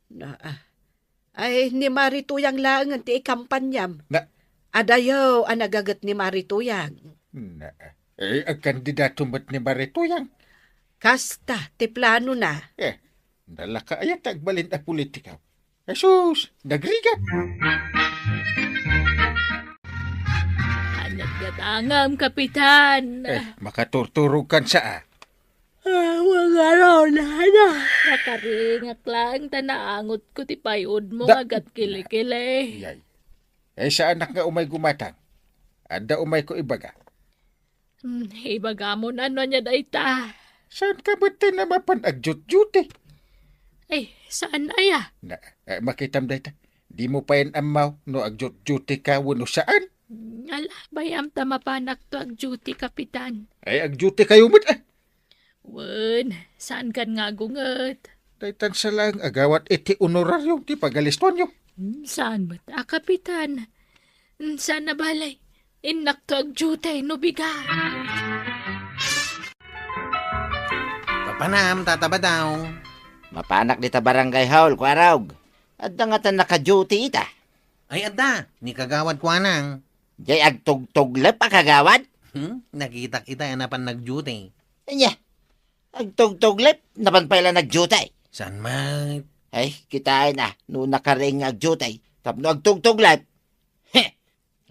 Naa. Ay, ni Mare Tuyang laengen ti ikampaniam. Na- Adayo a nagaget ni Mare Tuyang. Na, eh, agkandidato met ni Mare Tuyang. Kasta ti planona. Eh, nalaka aya ti agbalin a politiko. Jesus, nagrigat. Anat gatangam, Kapitan. Eh, makaturturog kan sa, ah. Ah, mangarona na. Nakaringak lang ta naangotko ti payudmo Da- nga agkilikili. Yay. Eh, saanak nga umay gumatang. Adda umayko ibaga. Hmm, ibagamon ano ania dayta? Saanka met ti mapan agdiutdiuti? Ay, saan aya? Na, eh, makitam dayta. Dimo payen ammo no agdiutdiutika wenno saan? Ala, bay-am ta mapanakto agdiuti, Kapitan. Ay, agdiutikayo met, ah. Wen, saankan nga agunget? Daytan sa laeng agawat iti honorario ti pagalistuanyo. Hmm, saan met a, Kapitan? Hmm, saan a balay. Innakto agdiuti no bigat. Papanam, Tata Badong. Mapanak dita barangay hall, Kuarog. Adda ngata naka-duty ita? Ay, adda. Ni Kagawad Kuanang. Jay agtugtuglep a kagawad? Hmm? Nakitak ita a napan nag-duty. Anya? Agtugtuglep? Napan pay la nag-duty? Saan met? Ay, kitaen a, no nakaring nga ag-duty. Tapno agtugtuglep. Heh!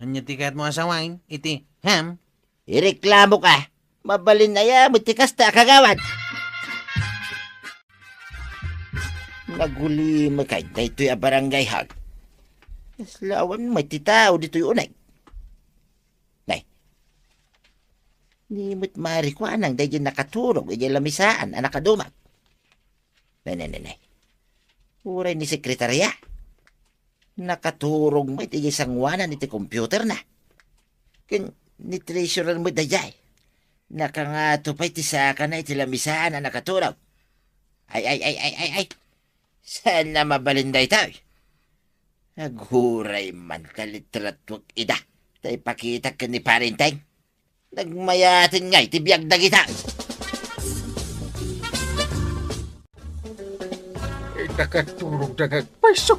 Anya ti kayatmo a sawen iti, ham? Ireklamo ka. Mabalin aya met ti kasta a kagawad. Nagulimekay daytoy a barangay hall. Kasla awan met ti tao ditoy uneg. Nay, ni met marikuanang daydiay nakaturog idiay lamisaan a nakadumag. Nay, nay, nay, nay. Uray ni sekretaria. Nakaturog met idiay sanguanan iti computerna. Ken ni treasurer met daydiay. Nakangato pay ti sakana iti lamisaan a nakaturog. Ay, ay, ay, ay, ay, ay. Saan a mabalin daytoy? Aguray man ta litratuak ida, ta ipakitak ken ni Pare Enteng. Nagmayaten ngay ti biag dagita. Ay, nakaturog da nga agpayso.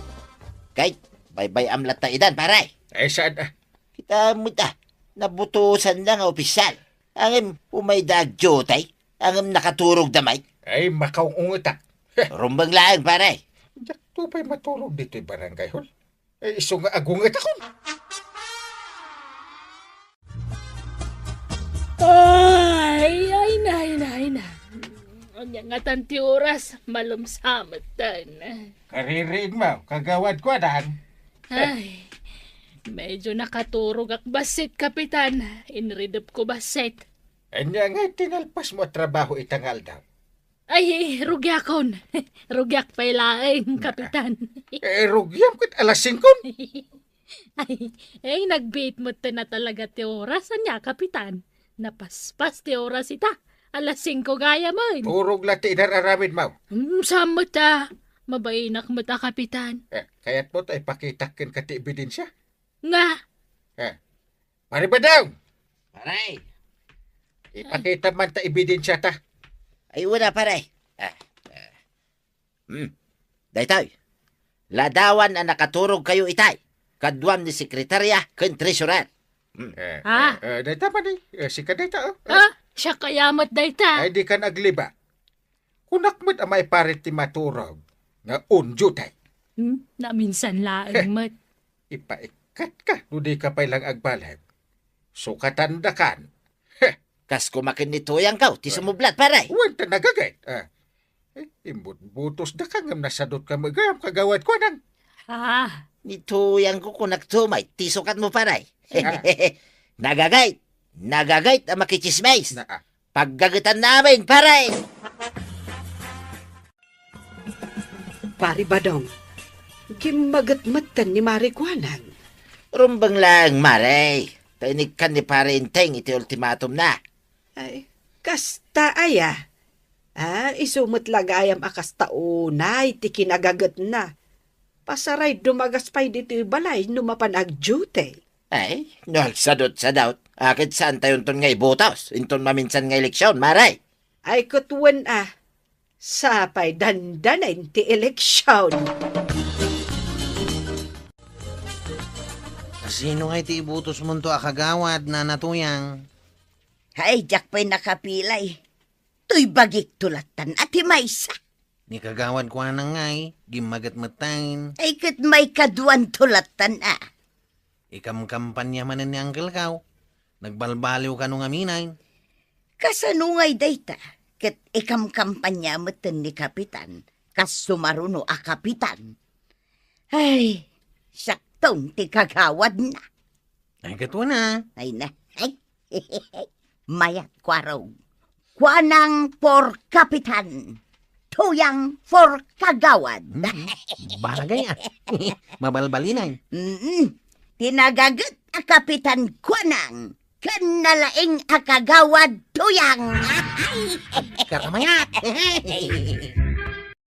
Kay, baybay-am latta idan, pare. Ay, saan, ah? Kita met, ah, nabutosan da nga opisyal. Ngem, umay da agdiutay. Ngem nakaturog da met. Ay, makaung-ungetak. Heh. Rumbeng laeng, pare. Diak to pay maturog ditoy barangay hall. Ay, isu nga agungetakon. Ay, ay, nay, nay, nay. Ania ngatan ti oras, malem sa metten. Kaririing mo, kagawad Kuanang. Ay, medyo nakaturogak bassit, Kapitan. Inridepko bassit. Ania ngay ti nalpas mo a trabaho ita nga aldaw? Ay, rugiakon. Rugiak pay laeng, Kapitan. Eh, rugiam ket alas singko. Ay, eh, nagbiit metten a talaga ti oras, ania, Kapitan? Napaspas ti oras ita. Alas singko gayam. Turog la ti inar-aramid mo. Hmm, saan met a. Mabainak met a, Kapitan. Eh, kayat mo ta ipakitak kenka ti ebidensia? Nga? Eh, Pare Badong! Pare! Ipakita man ta ebidensia ta. Ay, wala, pare. Ah, ah. Hmm. Daytoy. Ladawan a nakaturog kayo itay. Kaduam ni sekretarya ken treasurer. Hmm. Eh, Ah. eh, eh, dayta, pare. Eh, sika dayta, oh. Eh, Ah, siak kaya met dayta. Ay, di kan agliba. Kunak met a maiparit ti maturog nga on duty. Hmm, naminsan laeng Heh. met. Ipaikkatka no dika pay lang agbalin. Sukatan dakan. Heh. Kas kumakin ni Tuyang kaw, ti Ah. sumublat, pare. Wen ta nagagayt. Ah. Eh, imbutbutos daka ngem nasadot ka met gayam, kagawad Kuanang. Ah. Ni Tuyang ko kunak tumay, ti sukat mo, pare. Ah. Nagagayt. Nagagayt a makichismis. Na, ah. Paggagetan namin, pare! Pare Badong, gimmaget metten ni Mare Kuanang. Rumbeng laeng, Mare. Ta inikkan ni Pare Enteng iti ultimatum na. Ay, kasta aya. Ah, isu met la gayam a kasta unay ti kinagagetna. Pasaray dumagas pay ditoy balay no mapan agdiute. Ay, no agsadutsadut, a ket saantayonton nga ibutos inton maminsan nga eleksion, Mare. Ay, ket wen a, sapay dandanen ti eleksion. Sino ngay ti ibutosmonto a kagawad, Nana Tuyang? Ay, diak pay nakapilay. Toy bagikto lattan a ti maysa. Ni kagawad Kuanang ngay, gimmaget metten. Ay, ket maikaduanto lattan a. Ikamkampanya manen ni Uncle Kao. Nagbalbaliw kano ngamin. Kasano ngay dayta? Ket ikamkampanya metten ni Kapitan. Kas sumaruno a kapitan. Ay, siakton ti kagawadna. Ay, ket wen a. Ay na. Ay. Mayat, Kuarog. Kuanang for kapitan. Tuyang for kagawad. Mm, bagay a. Mabalbalinay. Mm. Ti nagaget a Kapitan Kuanang. Ken nalaing a kagawad Tuyang. Karamayat.